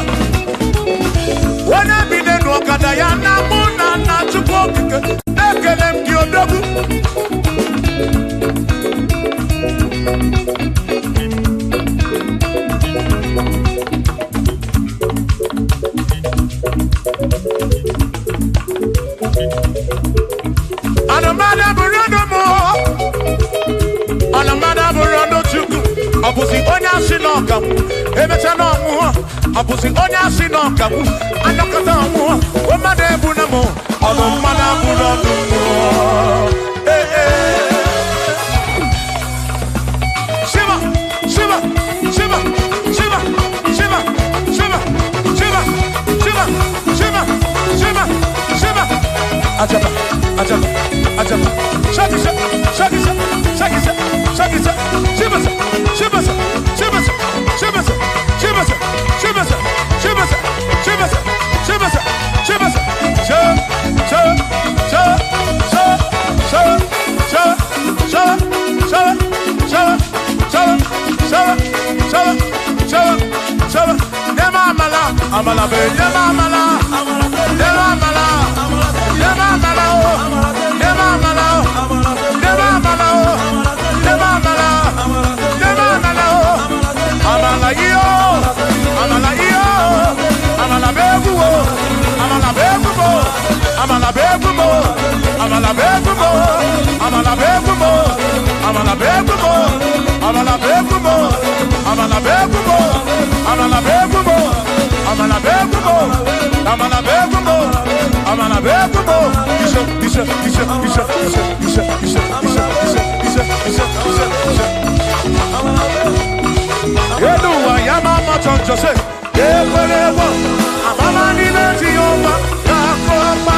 Onye bi n'elu ọkada ya na mụ na nna Chukwu okike, ekele m gị odogwu. Anụmanụ abụrụ ọnụ mụọ, anụmanụ abụrụ ọnụ Chukwu. Ọ bụzi onye asị na ọkagbu, emecha na ọnwụọ. Ọ bụzi onye asị na ọkagbu, anọkọta ọnwụọ. Mmadụ egbu na mụ, ọnụ mmadụ abụrụ ọnụ mmụọ. Ee, ee. Shiva, Shiva, Shiva, Shiva, Shiva, Shiva, Shiva, Shiva, Shiva, Shiva, Shiva. Ajaba, ajaba, ajaba. Shaki, shaki, shaki, shaki, shaki, shaki. Shiva, Shiva, Shiva, Shiva, Shiva, Shiva, Shiva, Shiva, Shiva, Shiva. Sha, sha, sha, sha, sha, sha, sha, sha, sha, sha, sha, sha, sha, sha. Nema amala, amala be, nema amala, nema amala, nema amala o, nema amala o, nema amala o, nema amala, nema amala o, amala iyo, amala iyo, amala be guo, amala be guo, amala be guo, amala be guo, amala be guo, amala be guo, amala be guo, amala be guo, amala be guo, amala be guo, amala be guo, amala be guo. Isha, isha, isha, isha, isha, isha, isha, isha, isha, isha, isha, isha. Yeduwa ya mama choncho se, yekwelewa, amama ni meji yoma, kakoma.